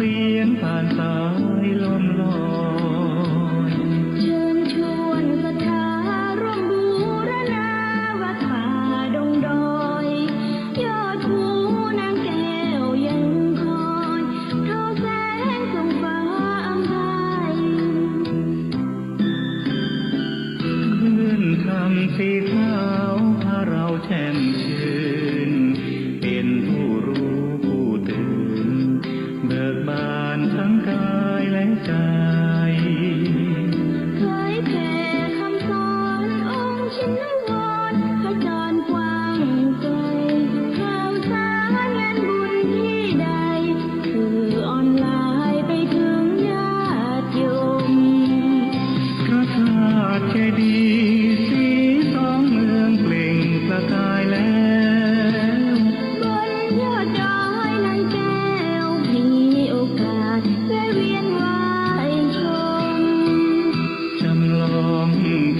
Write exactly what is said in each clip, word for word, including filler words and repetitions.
เสียงผ่านสายลมลอย เชิญชวนศรัทธาร่วมบูรณา วัดป่าดงดอย ยอดภูนางแก้วยังคอย ทอแสงส่องฟ้าอำไพ คลื่นธรรมสีขาวพาเราแช่มชื่น เป็นผู้รู้ผู้ตื่น เบิกบานทั้งกายและใจ เผยแผ่คำสอนองค์ชินวร ขจรกว้างไกล ข่าวสารงานบุญที่ใด สื่อออนไลน์ไปถึงญาติโยม พระธาตุเจดีย์สีสองเมืองเปล่งประกายแล้ว บนยอดดอยนางแก้วมีโอกาสแวะเวียนไหว้ชม จำลอง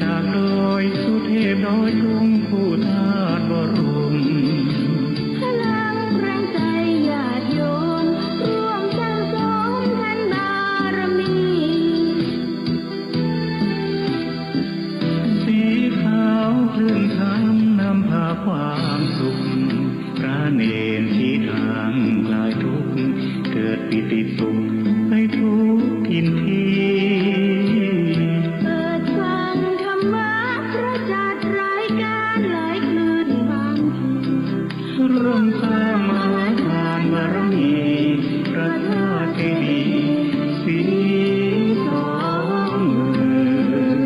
จากดอยสุเทพดอยตุง ผู้ธาตุบรม พลังแรงใจญาติโยม ร่วมสั่งสมทานบารมี สีขาวคลื่นธรรมนำพาความสุข พระเณรชี้ทางคลายทุกข์ เกิดปีติสุขไปทุกถิ่นที่ เปิดฟังธรรมะประจักษ์รายการหลายคลื่นบางที ร่วมสร้างมหาทานบารมี พระธาตุเจดีย์สีสองเมือง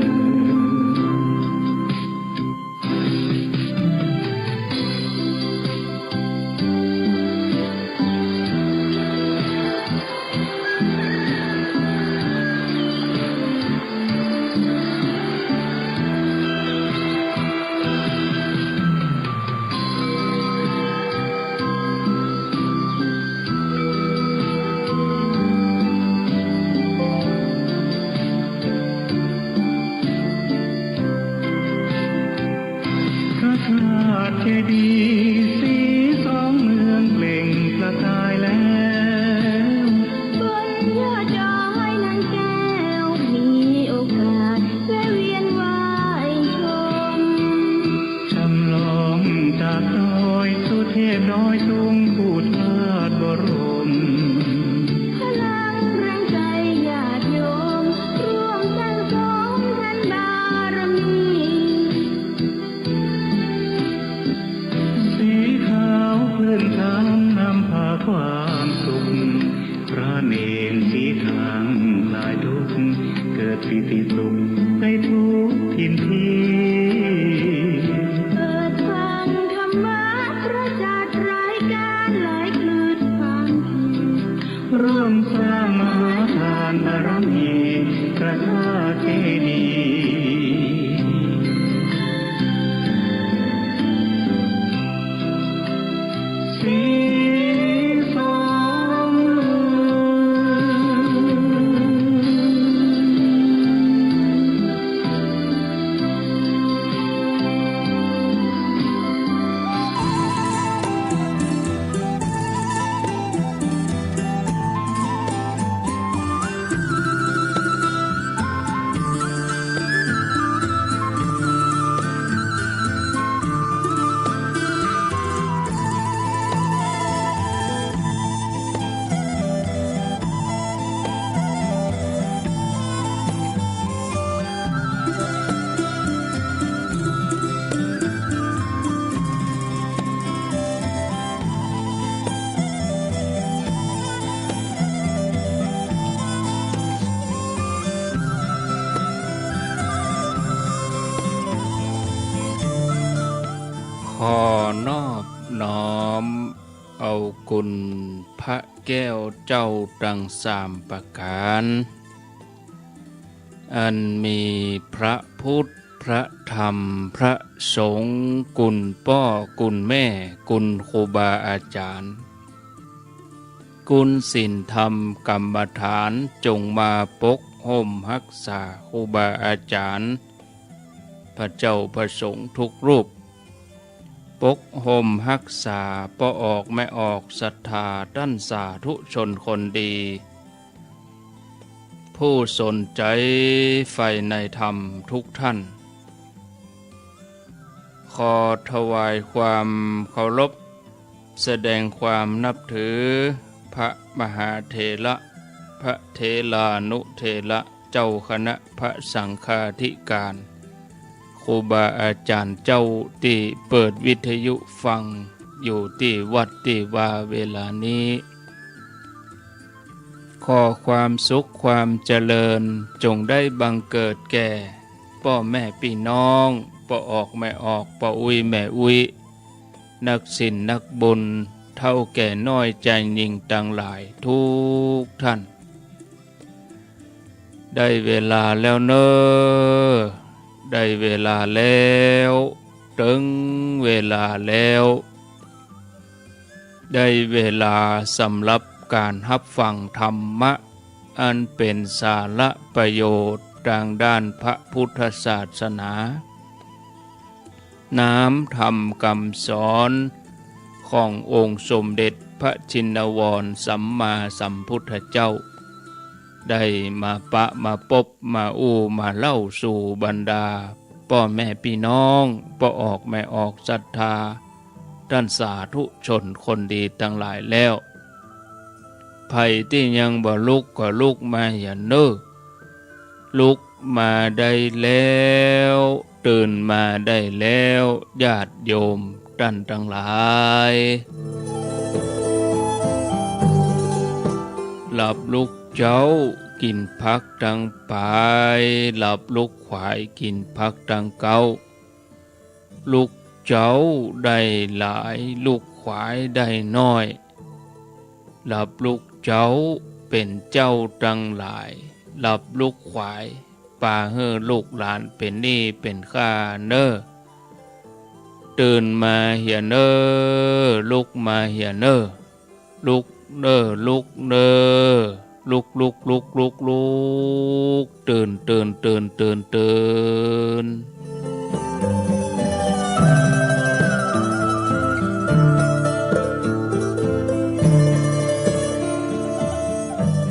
พระธาตุเจดีย์สีสองเมืองเปล่งประกายแล้ว บนยอดดอยนางแก้วมีโอกาสแวะเวียนไหว้ชม จำลองจากดอยสุเทพดอยตุง ผู้ธาตุบรม พลังแรงใจญาติโยม ร่วมสั่งสมทานบารมี สีขาวคลื่นธรรมนำพาความสุข พระเณรชี้ทางคลายทุกข์ เกิดปีติสุขไปทุกถิ่นที่ เปิดฟังธรรมะประจักษ์รายการหลายคลื่นบางที ร่วมสร้างมหาทานบารมี พระธาตุเจดีย์ สีสองเมือง ขอนอบน้อมเอาคุณพระแก้วเจ้าตังสามประก๋าน อันมีพระพุทธ พระธรรม พระสงฆ์ คุณป้อ คุณแม่ คุณครูบาอาจ๋ารย์ คุณศีลธรรมกรรมฐาน จงมาปกฮ่มฮักษาครูบาอาจ๋ารย์ พระเจ้าพระสงฆ์ทุกรูป ปกห่มฮักษาป้อออกแม่ออกศรัทธาต้านสาธุชนคนดี ผู้สนใจ๋ใฝ่ในธรรมทุกท่าน ขอถวายความเคารพ แสดงความนับถือพระมหาเถระ พระเถรานุเถระ เจ้าคณะพระสังฆาธิการ ครูบาอาจ๋ารย์เจ้าตี้เปิดวิทยุฟังอยู่ตี้วัดตี้วาเวลานี้ ขอความสุขความเจริญจงได้บังเกิดแก่ป้อแม่ปี้น้อง ป้อออกแม่ออก ป้ออุ๊ยแม่อุ๊ย นักศีลนักบุญ เฒ่าแก่น้อยจายญิงตังหลายทุกท่าน ได้เวลาแล้วเน่อ ได้เวลาแล้ว เถิงเวลาแล้ว ได้เวลาสำหรับก๋านฮับฟังธรรมะ อันเป๋นสาระประโยชน์ตางด้านพระพุทธศาสนา น้ำธรรมกำสอนขององค์สมเด็จพระชินวรสัมมาสัมพุทธเจ้า ได้มาปะมาปบมาอู้มาเล่าสู่บรรดาป้อแม่ปี้น้อง ป้อออกแม่ออกศรัทธา ต้านสาธุชนคนดีตังหลายแล้ว ใผตี้ยังบ่ลุกก็ลุกมาเหียเน่อ ลุกมาได้แล้ว ตื่นมาได้แล้ว ญาติโยมต้านตังหลาย หลับลุกเจ๊ากิ๋นผักตังป๋าย หลับลุกขวายกิ๋นผักตังเก๊า ลุกเจ๊าได้หลาย ลุกขวายได้น้อย หลับลุกเจ๊าเป๋นเจ้าตังหลาย หลับลุกขวายปาหื้อลูกหลานเป๋นหนี้เป๋นค่าเน่อ ตื่นมาเหียเน่อ ลุกมาเหียเน่อ ลุกเน่อ ลุกเน่อ ลุก ลุก ลุก ลุก ลุก ตื่น ตื่น ตื่น ตื่น ตื่น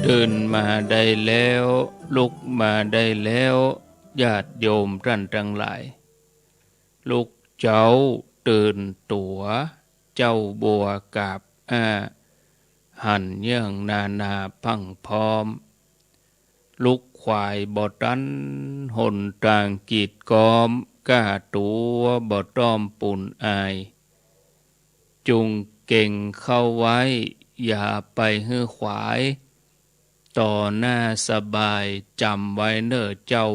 ตื่นมาได้แล้ว ลุกมาได้แล้ว ญาติโยมต้านตังหลาย ลุกเจ๊าตื่นตั๋ว เจ๊าบัวกาบอ้า หันเยื่องนานาพรั่งพร้อม ลุกขวายบ่ตันหนตางกีดก๊อม ก้าตั๋วบ่ต้อมปูนอาย จุ่งเก็งเข้าไว้ อย่าไปหื้อขวาย ต่อหน้าสบาย จ๋ำไว้เน่อเจ้า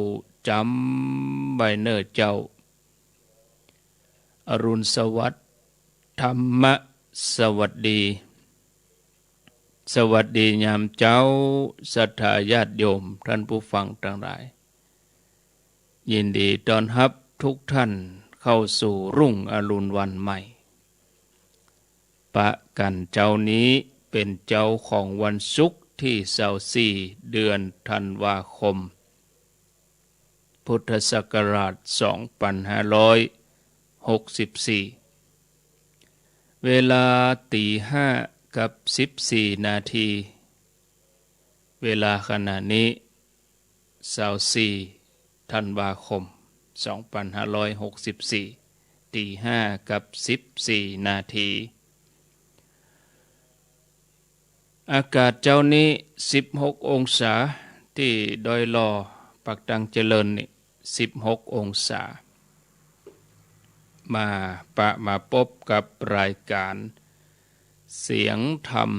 จ๋ำไว้เน่อเจ้า อรุณสวัสดิ์ ธรรมะสวัสดี สวัสดียามเจ๊า ศรัทธาญาติโยม ต้านผู้ฟังตังหลาย ยินดีต้อนฮับทุกท่านเข้าสู่รุ่งอรุณวันใหม่ ปะกั๋นเจ๊านี้เป๋นเจ๊าของวันศุกร์ตี้ซาวสี่ เดือนธันวาคม พุทธศักราชสองปันห้าร้อยหกสิบสี่ เวลาตี๋ห้ากับสิบสี่นาที เวลาขณะนี้ ซาวสี่ ธันวาคม สองปันห้าร้อยหกสิบสี่ ตี๋ห้ากับสิบสี่นาที อากาศเจ๊านี้สิบหกองศา ตี้ดอยหล่อ ปากตังเจริญนี่ สิบหกองศา มาปะมาปบกับรายก๋านเสียงธรรม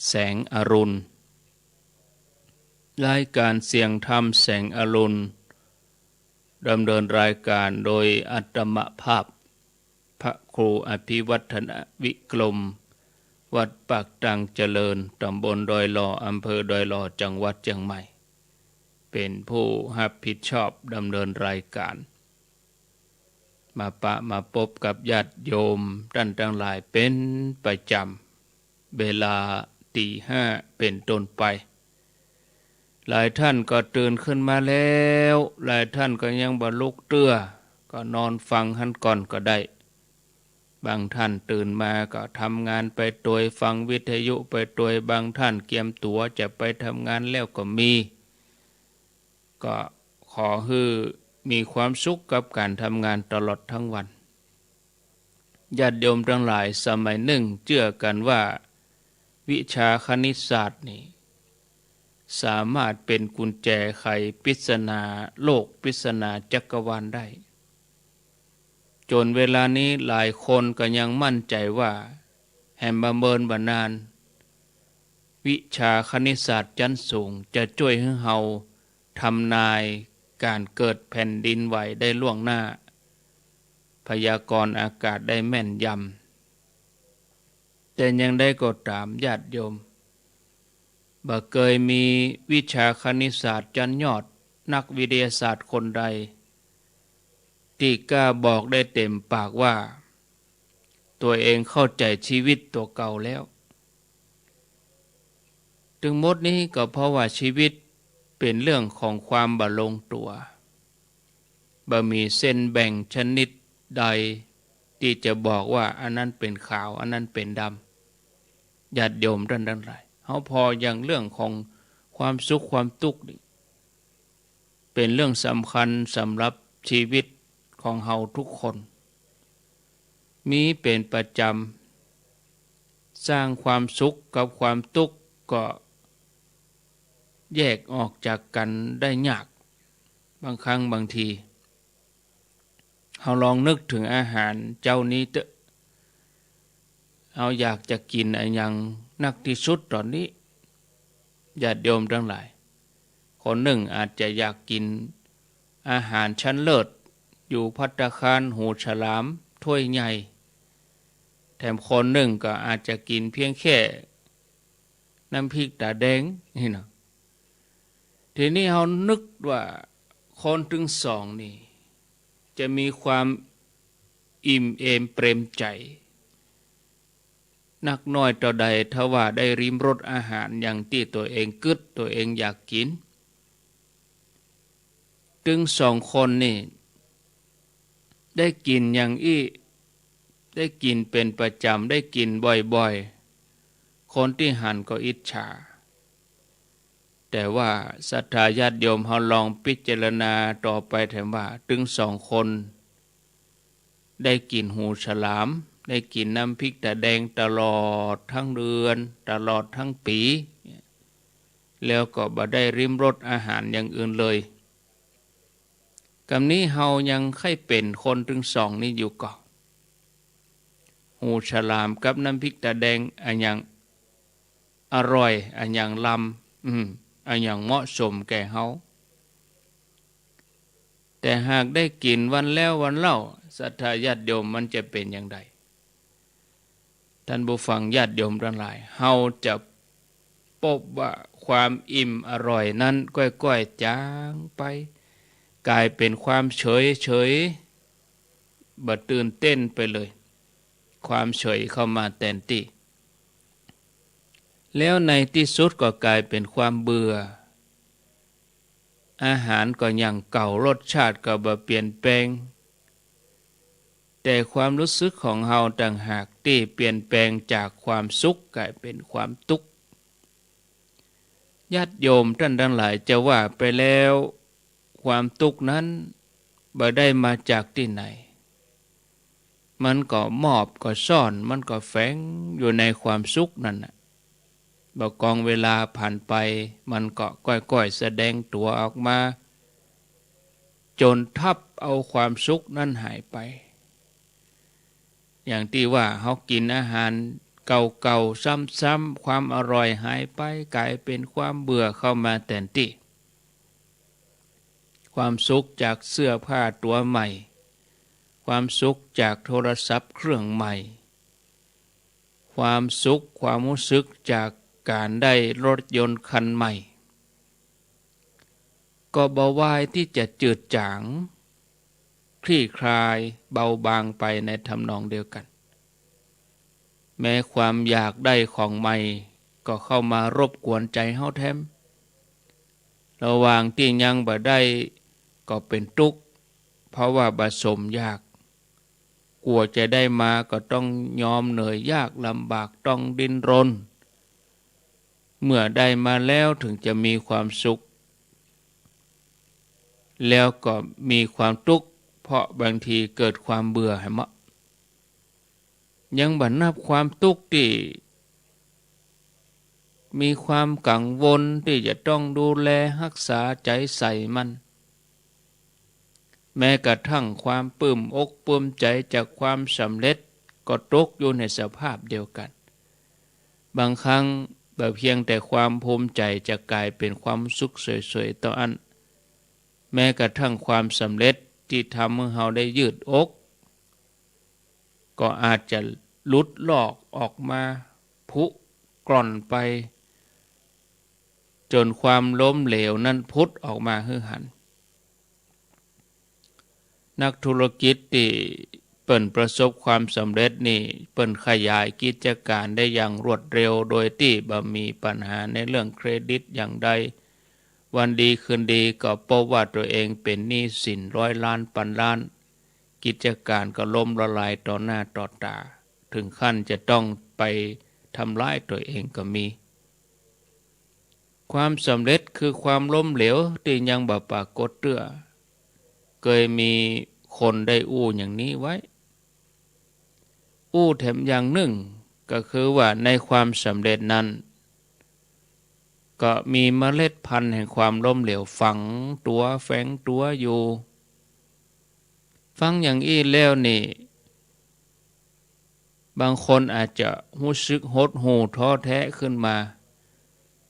แสงอรุณ รายก๋านเสียงธรรมแสงอรุณ ดำเนินรายก๋านโดยอาตมาภาพ พระครูอภิวัฒนวิกรม วัดปากตังเจริญ ตำบลดอยหล่อ อำเภอดอยหล่อ จังหวัดเจียงใหม่ เป๋นผู้ฮับผิดชอบดำเนินรายก๋าน มาปะมาปบกับญาติโยมต้านตังหลายเป๋นประจ๋ำ เวลาตี๋ห้าเป๋นต้นไป หลายท่านก็ตื่นขึ้นมาแล้ว หลายท่านก็ยังบ่ลุกเตื้อ ก็นอนฟังหั้นก่อนก็ได้ บางท่านตื่นมาก็ทำงานไปตวย ฟังวิทยุไปตวย บางท่านเกียมตั๋วจะไปทำงานแล้วก็มี ก็ขอหื้อมีความสุขกับก๋านทำงานตลอดทั้งวัน ญาติโยมตังหลาย สมัยนึ่งเจื้อกั๋นว่าวิชาคณิตศาสตร์นี่ สามารถเป๋นกุญแจไขปริศนาโลก ปริศนาจักรวาลได้ จ๋นเวลานี้หลายคนก็ยังมั่นใจ๋ว่า แหมบ่เมินบ่นาน วิชาคณิตศาสตร์จั๊นสูงจะจ้วยหื้อเฮาทำนายก๋านเกิดแผ่นดินไหวได้ล่วงหน้า พยากรณ์อากาศได้แม่นยำ แต่อย่างใดก็ต๋าม ญาติโยม บ่เกยมีวิชาคณิตศาสตร์จั๊นยอด นักวิทยาศาสตร์คนใด ตี้กล้าบอกได้เต๋มปากว่า ตั๋วเองเข้าใจ๋จีวิตตั๋วเก่าแล้ว ตึงหมดนี้ก็เพราะว่าจีวิตเป๋นเรื่องของความบ่ลงตั๋ว บ่มีเส้นแบ่งชนิดใดตี้จะบอกว่าอันนั้นเป๋นขาว อันนั้นเป๋นดำ ญาติโยมต้านตังหลาย เฮาผ่ออย่างเรื่องของความสุขความตุ๊กข์นี่ เป๋นเรื่องสำคัญสำหรับจีวิตของเฮาทุกคน มีเป๋นประจ๋ำ สร้างความสุขกับความตุ๊กข์ก็แยกออกจากกั๋นได้ยาก บางครั้งบางที เฮาลองนึกเถิงอาหารเจ๊านี้เต๊อะ เฮาอยากจะกิ๋นอะหยังนักตี้สุดต๋อนนี้ ญาติโยมตังหลาย คนนึ่งอาจจะอยากกิ๋นอาหารชั้นเลิศ อยู่ภัตตาคารหูฉลามถ้วยใหญ่ แถมคนนึ่งก็อาจจะกิ๋นเพียงแค่น้ำพริกต๋าแดงนี่เนาะ ทีนี้เฮานึกว่าคนตึงสองนี่ จะมีความอิ่มเอมเปรมใจ๋นักน้อยเต้าใด ถ้าว่าได้ริมรสอาหารอย่างตี้ตั๋วเองกึ๊ด ตั๋วเองอยากกิ๋น ตึงสองคนนี่ ได้กิ๋นอย่างอี้ ได้กิ๋นเป๋นประจ๋ำ ได้กิ๋นบ่อยๆ คนตี้หันก็อิจฉา แต่ว่าศรัทธาญาติโยมเฮาลองพิจารณาต่อไปแถมว่า ตึงสองคน ได้กิ๋นหูฉลาม ได้กิ๋นน้ำพริกต๋าแดงตลอดทั้งเดือน ตลอดทั้งปี๋ แล้วก็บ่ได้ริมรสอาหารอย่างอื่นเลย กำนี้เฮายังใค่เป๋นคนตึงสองนี้อยู่ก่อ หูฉลามกับน้ำพริกต๋าแดงอะหยังอร่อย อะหยังลำ อืม อะหยังเหมาะสมแก่เฮา แต่หากได้กิ๋นวันแล้ววันเล่า ศรัทธาญาติโยม มันจะเป๋นอย่างใด ท่านผู้ฟังญาติโยมตังหลาย เฮาจะปบว่าความอิ่มอร่อยนั้นก้อยๆ จ๋างไป ก๋ายเป๋นความเฉยๆ บ่ตื่นเต้นไปเลย ความเฉยเข้ามาแตนตี้ แล้วในตี้สุดก็ก๋ายเป๋นความเบื่อ อาหารก็อย่างเก่า รสชาติก็บ่เปลี่ยนแปลง แต่ความรู้สึกของเฮาต่างหากตี้เปลี่ยนแปลงจากความสุขก๋ายเป๋นความตุ๊กข์ ญาติโยมต้านตังหลาย จะว่าไปแล้ว ความตุ๊กข์นั้นบ่ได้มาจากตี้ไหน มันก็มอบก็ซ่อน มันก็แฝงอยู่ในความสุขนั้นน่ะ บ่กองเวลาผ่านไป มันก็ก้อยๆ แสดงตั๋วออกมา จ๋นทับเอาความสุขนั้นหายไป อย่างตี้ว่าเฮากิ๋นอาหารเก่าๆ ซ้ำๆ ความอร่อยหายไป ก๋ายเป๋นความเบื่อเข้ามาแตนตี้ ความสุขจากเสื้อผ้าตั๋วใหม่ ความสุขจากโทรศัพท์เครื่องใหม่ ความสุข ความฮู้สึกจากก๋านได้รถยนต์คันใหม่ ก็บ่วายตี้จะจืดจ๋าง คลี่คลาย เบาบางไปในทำนองเดียวกั๋น แม้ความอยากได้ของใหม่ก็เข้ามารบกวนใจ๋เฮาแถม ระหว่างตี้ยังบ่ได้ก็เป๋นตุ๊กข์ เพราะว่าบ่สมอยาก กว่าจะได้มาก็ต้องยอมเหนื่อยยากลำบาก ต้องดิ้นรน เมื่อได้มาแล้วถึงจะมีความสุข แล้วก็มีความตุ๊กข์ เพราะบางทีเกิดความเบื่อแหมเนาะ ยังบ่นับความตุ๊กข์ตี้ มีความกังวลตี้จะต้องดูแลฮักษาใจ๋ใส่มัน แม้กระทั่งความปลื้มอกปลื้มใจ๋จากความสำเร็จก็ตกอยู่ในสภาพเดียวกั๋น บางครั้งบ่เพียงแต่ความภูมิใจ๋จะก๋ายเป๋นความสุขเสยๆ เต้าอั้น แม้กระทั่งความสำเร็จตี้ทำหื้อเฮาได้ยืดอก ก็อาจจะหลุดลอกออกมา ผุกร่อนไป จ๋นความล้มเหลวนั้นผุดออกมาหื้อหัน นักธุรกิจตี้เปิ้นประสบความสำเร็จนี่ เปิ้นขยายกิจก๋านได้อย่างรวดเร็ว โดยตี้บ่มีปัญหาในเรื่องเครดิตอย่างใด วันดีคืนดีก็ปบว่าตั๋วเองเป๋นหนี้สินร้อยล้านปันล้าน กิจก๋านก็ล้มละลายต่อหน้าต่อต๋า ถึงขั้นจะต้องไปทำร้ายตั๋วเองก็มี ความสำเร็จคือความล้มเหลวตี้ยังบ่ปรากฏเตื้อ เกยมีคนได้อู้อย่างนี้ไว้ อู้แถมอย่างนึ่งก็คือว่าในความสำเร็จนั้น ก็มีเมล็ดพันธุ์แห่งความล้มเหลวฝังตั๋วแฝงตั๋วอยู่ ฟังอย่างอี้แล้วนี่ บางคนอาจจะฮู้สึกหดหู่ท้อแท้ขึ้นมา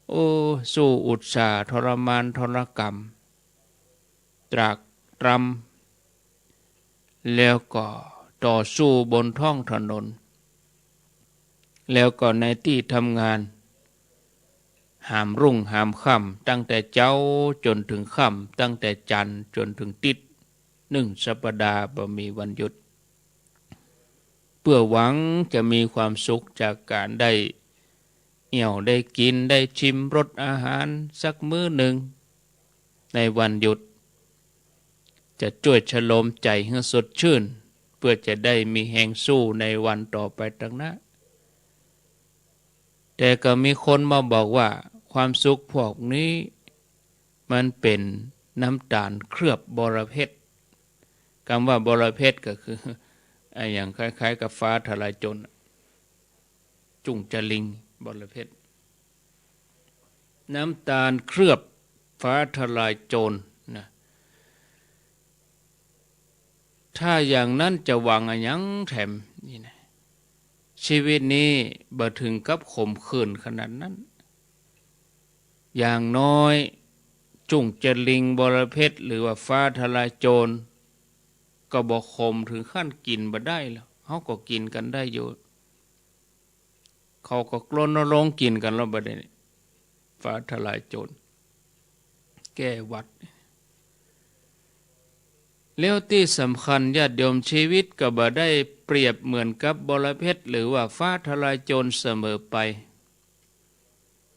โอ้ สู้อุตส่าห์ทรมานทรกรรม ตรากตรำ แล้วก็ต่อสู้บนท้องถนน แล้วก็ในตี้ทำงาน หามรุ่งหามค่ำ ตั้งแต่เจ๊าจ๋นถึงค่ำ ตั้งแต่จันทร์จ๋นถึงติ๊ด นึ่งสัปดาห์บ่มีวันหยุด เปื้อหวังจะมีความสุขจากก๋านได้เอี่ยวได้กิ๋นได้ชิมรสอาหารสักมื้อนึ่งในวันหยุด จะจ้วยชโลมใจ๋หื้อสดชื่น เปื้อจะได้มีแฮงสู้ในวันต่อไปตังหน้า แต่ก็มีคนมาบอกว่าความสุขพวกนี้มันเป๋นน้ำต๋าลเคลือบบอระเพ็ด กำว่าบอระเพ็ดก็คือ อะหยังคล้ายๆ กับฟ้าทะลายโจร จุ่งจาริง บอระเพ็ด น้ำต๋าลเคลือบฟ้าทะลายโจรนะ ถ้าอย่างนั้นจะหวังอะหยังแถม นี่นะ ชีวิตนี้บ่ถึงกับขมขื่นขนาดนั้น อย่างน้อย จุ่งจาริง บอระเพ็ด หรือว่าฟ้าทะลายโจร ก็บ่ขมถึงขั้นกิ๋นบ่ได้แล้ว เฮาก็กิ๋นกั๋นได้อยู่ เขาก็รณรงค์กิ๋นกั๋นแล้วบัดนี้ ฟ้าทะลายโจร แก้หวัด แล้วตี้สำคัญญาติโยม ชีวิตก็บ่ได้เปรียบเหมือนกับบอระเพ็ด หรือว่าฟ้าทะลายโจรเสมอไป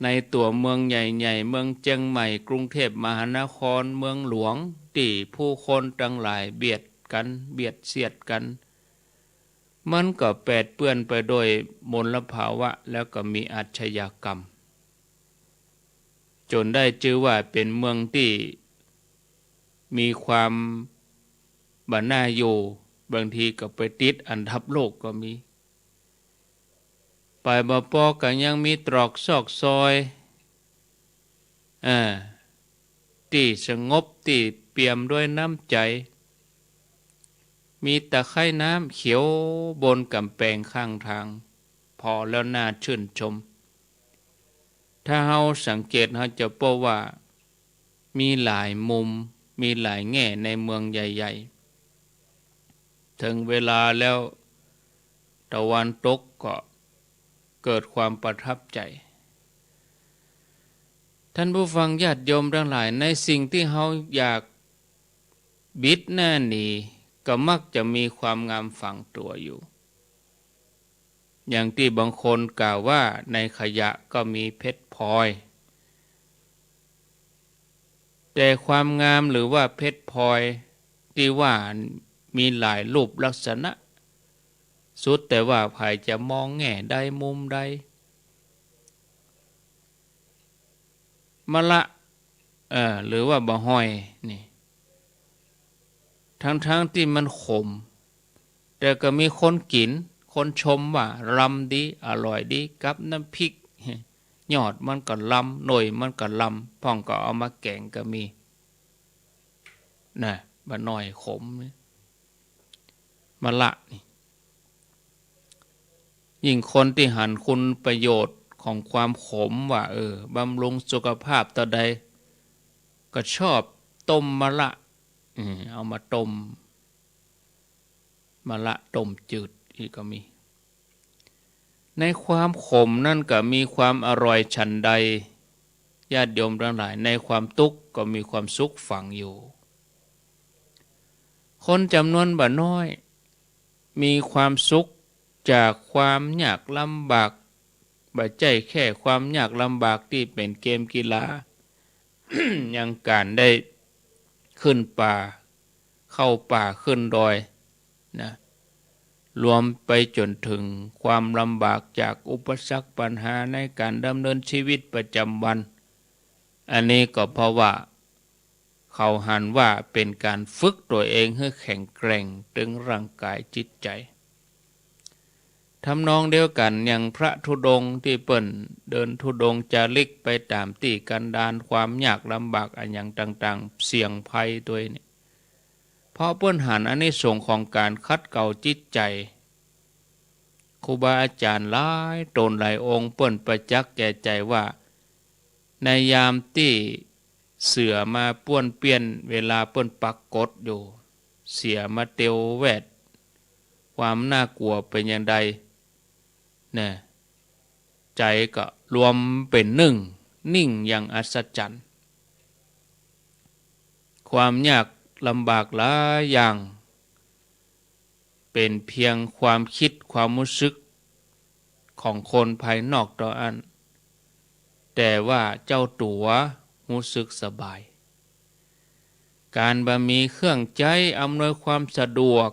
ในตั๋วเมืองใหญ่ๆ เมืองเจียงใหม่ กรุงเทพมหานคร เมืองหลวง ตี้ผู้คนตังหลายเบียดกั๋น เบียดเสียดกั๋น มันก็แปดเปื้อนไปโดยมลภาวะ แล้วก็มีอาชญากรรม จ๋นได้จื้อว่าเป๋นเมืองตี้มีความบ่น่าอยู่ บางทีก็ไปติดอันดับโลกก็มี ไปบ่ปอก็ยังมีตรอกซอกซอย เออ ตี้สงบ ตี้เปี่ยมด้วยน้ำใจ๋ มีตะไคร้น้ำเขียวบนก๋ำแปงข้างตาง ผ่อแล้วน่าชื่นชม ถ้าเฮาสังเกต เฮาจะปบว่ามีหลายมุม มีหลายแง่ในเมืองใหญ่ๆ เถิงเวลาแล้ว ตะวันตกก็เกิดความประทับใจ๋ ท่านผู้ฟังญาติโยมตังหลาย ในสิ่งตี้เฮาอยากบิดหน้าหนี ก็มักจะมีความงามฝังตั๋วอยู่ อย่างตี้บางคนกล่าวว่าในขยะก็มีเพชรพลอย แต่ความงามหรือว่าเพชรพลอยตี้ว่ามีหลายรูปลักษณะ สุดแต่ว่าใผจะมองแง่ใดมุมใด มะละ เอ่อ หรือว่าบ่าฮ่อยนี่ ทั้งๆ ตี้มันขม แต่ก็มีคนกิ๋น คนชมว่าลำดี อร่อยดี กับน้ำพริก ยอดมันก็ลำ หน่วยมันก็ลำ พ่องก็เอามาแก๋งก็มี นะ บ่าน้อยขมนี่ มะละนี่ ยิ่งคนตี้หันคุณประโยชน์ของความขมว่า เออ บำรุงสุขภาพเต้าใด ก็ชอบต้มมะละ เออ เอามาต้ม มะละต้มจืดอี้ก็มี ในความขมนั้นก็มีความอร่อยฉันใด ญาติโยมตังหลาย ในความตุ๊กข์ก็มีความสุขฝังอยู่ คนจ๋ำนวนบ่าน้อย มีความสุขจากความยากลำบาก บ่ใจ้แค่ความยากลำบากตี้เป๋นเกมกีฬา ยังก๋านได้ขึ้นป่า เข้าป่าขึ้นดอยนะ รวมไปจ๋นเถิงความลำบากจากอุปสรรคปัญหาในก๋านดำเนินชีวิตประจ๋ำวัน อันนี้ก็เพราะว่า เขาหันว่าเป๋นก๋านฝึกตั๋วเองหื้อแข็งแกร่งตึงร่างก๋ายจิตใจ๋ ทำนองเดียวกั๋นอย่างพระธุดงค์ตี้เปิ้นเดินธุดงค์จาริกไปต๋ามตี้กั๋นดารความยากลำบากอะหยังต่างๆ เสี่ยงภัยตวยนี่ เพราะเปิ้นหันอานิสงส์ของก๋านขัดเกลาจิตใจ๋ ครูบาอาจ๋ารย์หลายต๋นหลายองค์เปิ้นประจักษ์แก่ใจ๋ว่า ในยามตี้เสือมาป้วนเปี้ยน เวลาเปิ้นปรากฏอยู่ เสือมาเตียวแวด ความน่ากลัวเป๋นอย่างใด นะ ใจ๋ก็รวมเป๋นนึ่ง นิ่งอย่างอัศจรรย์ ความยากลำบากหลายอย่าง เป๋นเพียงความกึ๊ดความฮู้สึกของคนภายนอกเต้าอั้น แต่ว่าเจ้าตั๋วฮู้สึกสบาย ก๋านบ่มีเครื่องใจ๊อำนวยความสะดวก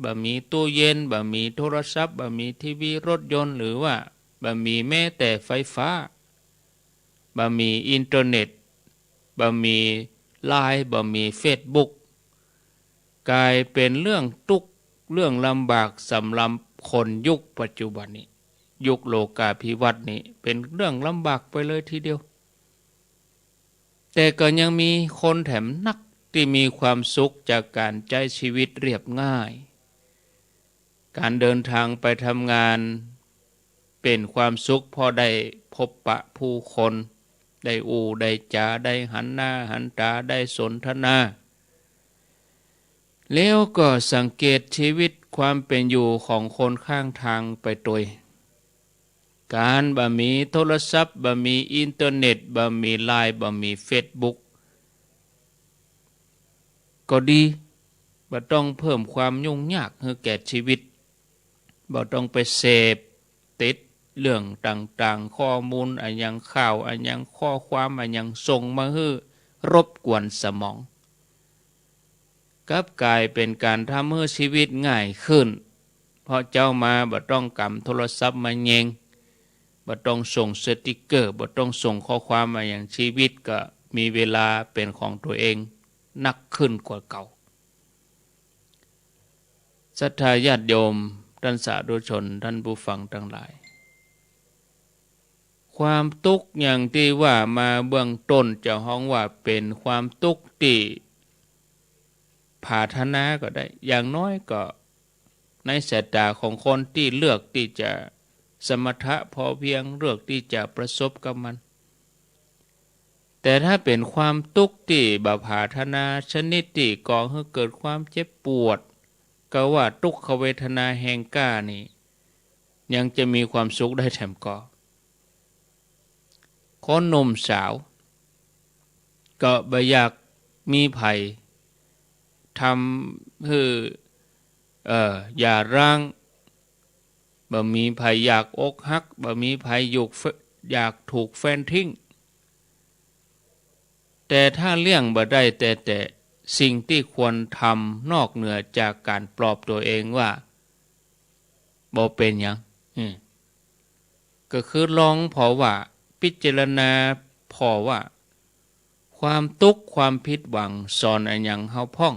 บ่มีตู้เย็น บ่มีโทรศัพท์ บ่มีทีวี รถยนต์ หรือว่าบ่มีแม้แต่ไฟฟ้า บ่มีอินเทอร์เน็ต บ่มีไลน์ บ่มีเฟซบุ๊ก ก๋ายเป๋นเรื่องตุ๊กข์เรื่องลำบากสำหรับคนยุคปัจจุบันนี้ ยุคโลกาภิวัตน์นี้ เป๋นเรื่องลำบากไปเลยทีเดียว แต่ก็ยังมีคนแถมนักตี้มีความสุขจากก๋านใจ๊ชีวิตเรียบง่าย ก๋านเดินทางไปทำงานเป๋นความสุขเพราะได้พบปะผู้คน ได้อู้ได้จ๋า ได้หันหน้าหันต๋า ได้สนทนา แล้วก็สังเกตชีวิตความเป๋นอยู่ของคนข้างตางไปตวย ก๋านบ่มีโทรศัพท์ บ่มีอินเทอร์เน็ต บ่มีไลน์ บ่มีเฟซบุ๊ก ก็ดี บ่ต้องเพิ่มความยุ่งยากหื้อแก่ชีวิต บ่ต้องไปเสพติดเรื่องต่างๆ ข้อมูลอะหยัง ข่าวอะหยัง ข้อความอะหยัง ส่งมาหื้อรบกวนสมอง กลับก๋ายเป๋นก๋านทำหื้อชีวิตง่ายขึ้น เพราะเจ๊ามาบ่ต้องก๋ำโทรศัพท์มาแยง บ่ต้องส่งสติกเกอร์ บ่ต้องส่งข้อความอะหยัง ชีวิตก็มีเวลาเป๋นของตั๋วเองนักขึ้นกว่าเก่า ศรัทธาญาติโยม ต้านสาธุชน ต้านผู้ฟังตังหลาย ความตุ๊กข์อย่างตี้ว่ามาเบื้องต้นจะฮ้องว่าเป๋นความตุ๊กข์ตี้ผาถนาก็ได้ อย่างน้อยก็ในสายต๋าของคนตี้เลือกตี้จะสมถะพอเพียง เลือกตี้จะประสบกับมัน แต่ถ้าเป๋นความตุ๊กข์ตี้บ่ผาถนา ชนิดตี้ก่อหื้อเกิดความเจ็บปวด ก็ว่าทุกขเวทนาแฮงกล้านี่ ยังจะมีความสุขได้แถมก่อ คนหนุ่มสาว ก็บ่อยากมีใผ ทำหื้อ เอ่อ หย่าร้าง บ่มีใผอยากอกหัก บ่มีใผอยาก อยากถูกแฟนทิ้ง แต่ถ้าเลี่ยงบ่ได้แต๊ๆ สิ่งตี้ควรทำนอกเหนือจากก๋านปลอบตั๋วเองว่า บ่เป๋นหยัง อืม ก็คือลองผ่อว่า พิจารณาผ่อว่า ความตุ๊กข์ ความผิดหวัง สอนอะหยังเฮาพ่อง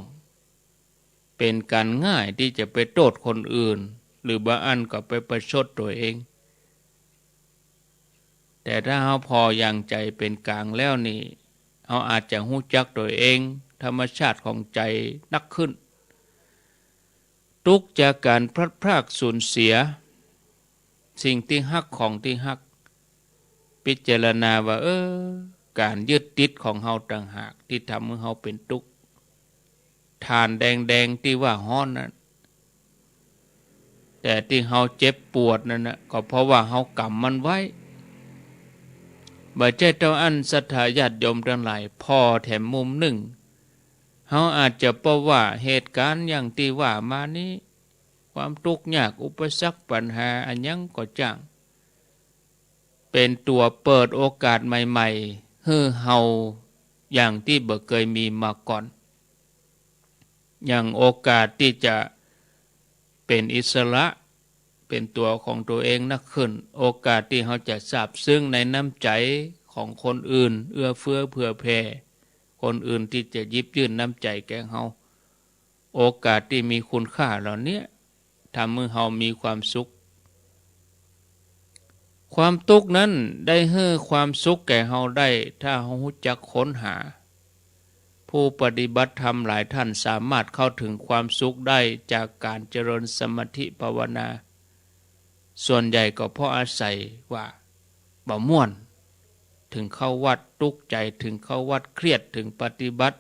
เป๋นก๋านง่ายตี้จะไปโต้ษคนอื่น หรือบางอันก็ไปประชดตั๋วเอง แต่ถ้าเฮาผ่ออย่างใจ๋เป๋นก๋างแล้วนี่ เฮาอาจจะฮู้จักตั๋วเอง ธรรมชาติของใจ๋นักขึ้น ตุ๊กข์จากก๋านพลัดพรากสูญเสีย สิ่งตี้ฮัก ของตี้ฮัก พิจารณาว่า เออ ก๋านยึดติดของเฮาต่างหากตี้ทำหื้อเฮาเป๋นตุ๊กข์ ถ่านแดงๆ ตี้ว่าฮ้อนนั้น แต่ตี้เฮาเจ็บปวดนั้นนะ ก็เพราะว่าเฮากำมันไว้ บ่ใจ้เต้าอั้น ศรัทธาญาติโยมตังหลาย ผ่อแถมมุมนึ่ง เฮาอาจจะเปาะว่าเหตุก๋ารณ์อย่างตี้ว่ามานี้ ความตุ๊กข์ยาก อุปสรรค ปัญหาอะหยังก็จ้าง เป๋นตั๋วเปิดโอกาสใหม่ๆ หื้อเฮาอย่างตี้บ่เกยมีมาก่อน อย่างโอกาสตี้จะเป๋นอิสระ เป๋นตั๋วของตั๋วเองนักขึ้น โอกาสตี้เฮาจะซาบซึ้งในน้ำใจ๋ของคนอื่น เอื้อเฟื้อเผื่อแผ่คนอื่นตี้จะหยิบยื่นน้ำใจ๋แก่เฮา โอกาสตี้มีคุณค่าเหล่าเนี้ย ทำหื้อเฮามีความสุข ความตุ๊กข์นั้นได้หื้อความสุขแก่เฮาได้ ถ้าเฮาฮู้จักค้นหา ผู้ปฏิบัติธรรมหลายท่านสามารถเข้าถึงความสุขได้จากก๋านเจริญสมาธิภาวนา ส่วนใหญ่ก็เพราะอาศัยว่าบ่ม่วน เถิงเข้าวัดตุ๊กข์ใจ๋ เถิงเข้าวัดเครียด เถิงปฏิบัติ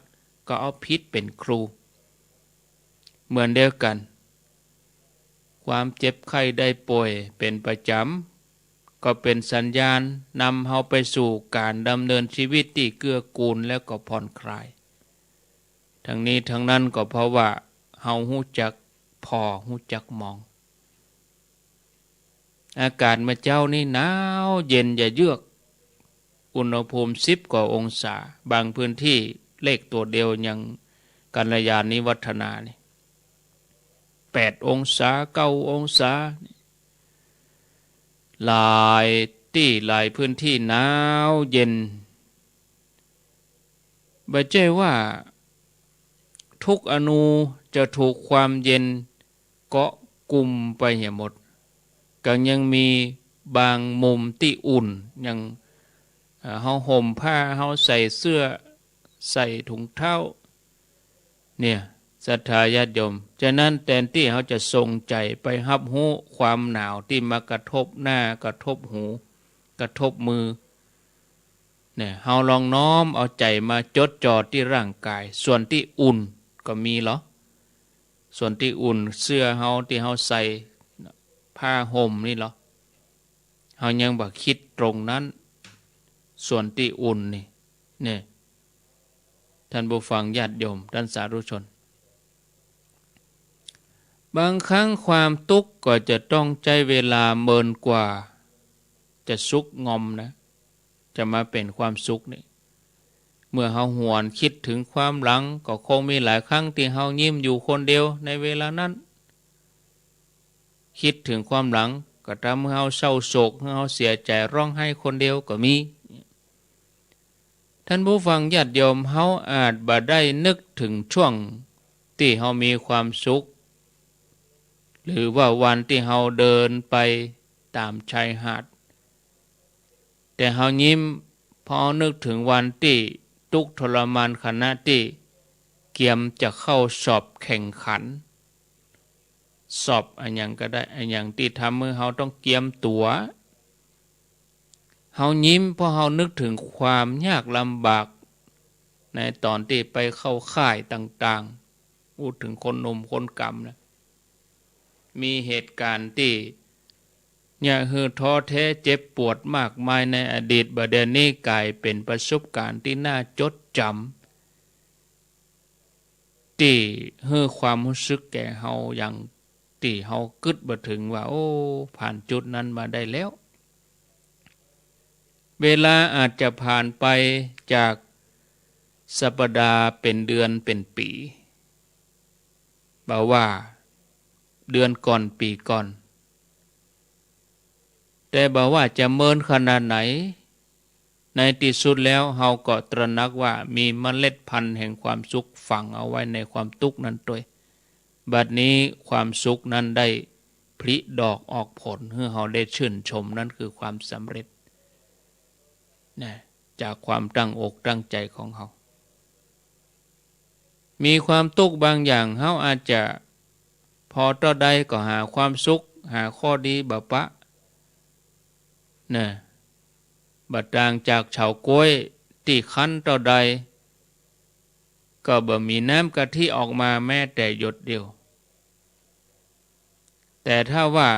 ก็เอาผิดเป๋นครู เหมือนเดียวกั๋น ความเจ็บไข้ได้ป่วยเป๋นประจ๋ำ ก็เป๋นสัญญาณนำเฮาไปสู่ก๋านดำเนินชีวิตตี้เกื้อกูลแล้วก็ผ่อนคลาย ทั้งนี้ทั้งนั้นก็เพราะว่าเฮาฮู้จักผ่อ ฮู้จักมอง อากาศเมื่อเจ๊านี้หนาวเย็นจะเยือก อุณหภูมิสิบกว่าองศา บางพื้นตี้เลขตั๋วเดียวอย่างกัลยาณิวัฒนานี่ แปดองศา เก้าองศา หลายตี้หลายพื้นตี้หนาวเย็น บ่ใจ้ว่าทุกอนูจะถูกความเย็นเกาะกุมไปเหียหมด ก็ยังมีบางมุมตี้อุ่น ยัง เอ่อ เฮาห่มผ้า เฮาใส่เสื้อ ใส่ถุงเท้า เนี่ย ศรัทธาญาติโยม ฉะนั้นแตนตี้เฮาจะส่งใจ๋ไปฮับฮู้ความหนาวตี้มากระทบหน้า กระทบหู กระทบมือ เนี่ย เฮาลองน้อมเอาใจ๋มาจดจ่อตี้ร่างก๋าย ส่วนตี้อุ่นก็มีเหรอ ส่วนตี้อุ่น เสื้อเฮาตี้เฮาใส่ ผ้าห่มนี่เหรอ เฮายังบ่คิดตรงนั้น ส่วนตี้อุ่นนี่ เนี่ย ท่านผู้ฟังญาติโยม ท่านสาธุชน บางครั้งความตุ๊กข์ก็จะต้องใจ๊เวลาเมินกว่าจะสุกงอมนะ จะมาเป๋นความสุขนี่ เมื่อเฮาหวนคิดเถิงความหลัง ก็คงมีหลายครั้งตี้เฮายิ้มอยู่คนเดียวในเวลานั้น คิดเถิงความหลังก็ทำหื้อเฮาเศร้าโศก หื้อเฮาเสียใจ๋ ร้องไห้คนเดียวก็มี ท่านผู้ฟังญาติโยม เฮาอาจบ่ได้นึกเถิงช่วงตี้เฮามีความสุข หรือว่าวันตี้เฮาเดินไปต๋ามชายหาด แต่เฮายิ้ม เพราะเฮานึกเถิงวันตี้ตุ๊กข์ทรมาน ขณะตี้เกียมจะเข้าสอบแข่งขัน สอบอะหยังก็ได้ อะหยังตี้ทำหื้อเฮาต้องเกียมตั๋ว เฮายิ้มเพราะเฮานึกเถิงความยากลำบาก ในต๋อนตี้ไปเข้าค่ายต่างๆ อู้เถิงคนหนุ่มคนก๋ำนะ มีเหตุก๋ารณ์ตี้เยียะหื้อท้อแท้เจ็บปวดมากมายในอดีต บ่าเดี่ยวนี้ก๋ายเป๋นประสบก๋ารณ์ตี้น่าจดจ๋ำ ตี้หื้อความฮู้สึกแก่เฮาอย่างตี้เฮากึ๊ดบ่เถิงว่า โอ้ ผ่านจุดนั้นมาได้แล้ว เวลาอาจจะผ่านไปจากสัปดาห์เป๋นเดือนเป๋นปี๋ บ่าว่าเดือนก่อนปี๋ก่อน แต่บ่ว่าจะเมินขนาดไหน ในตี้สุดแล้วเฮาก็ตระหนักว่ามีเมล็ดพันธุ์แห่งความสุขฝังเอาไว้ในความตุ๊กข์นั้นตวย บัดนี้ความสุขนั้นได้ผลิดอกออกผลหื้อเฮาได้ชื่นชม นั่นคือความสำเร็จนะ จากความตั้งอกตั้งใจของเฮา มีความตุ๊กข์บางอย่าง เฮาอาจจะพอเต้าใดก็หาความสุข หาข้อดีบ่ปะนะ บ่ต่างจากเฉาก๊วยตี้คั้นเต้าใด ก็บ่มีน้ำกะทิออกมาแม้แต่หยดเดียว แต่ถ้าว่า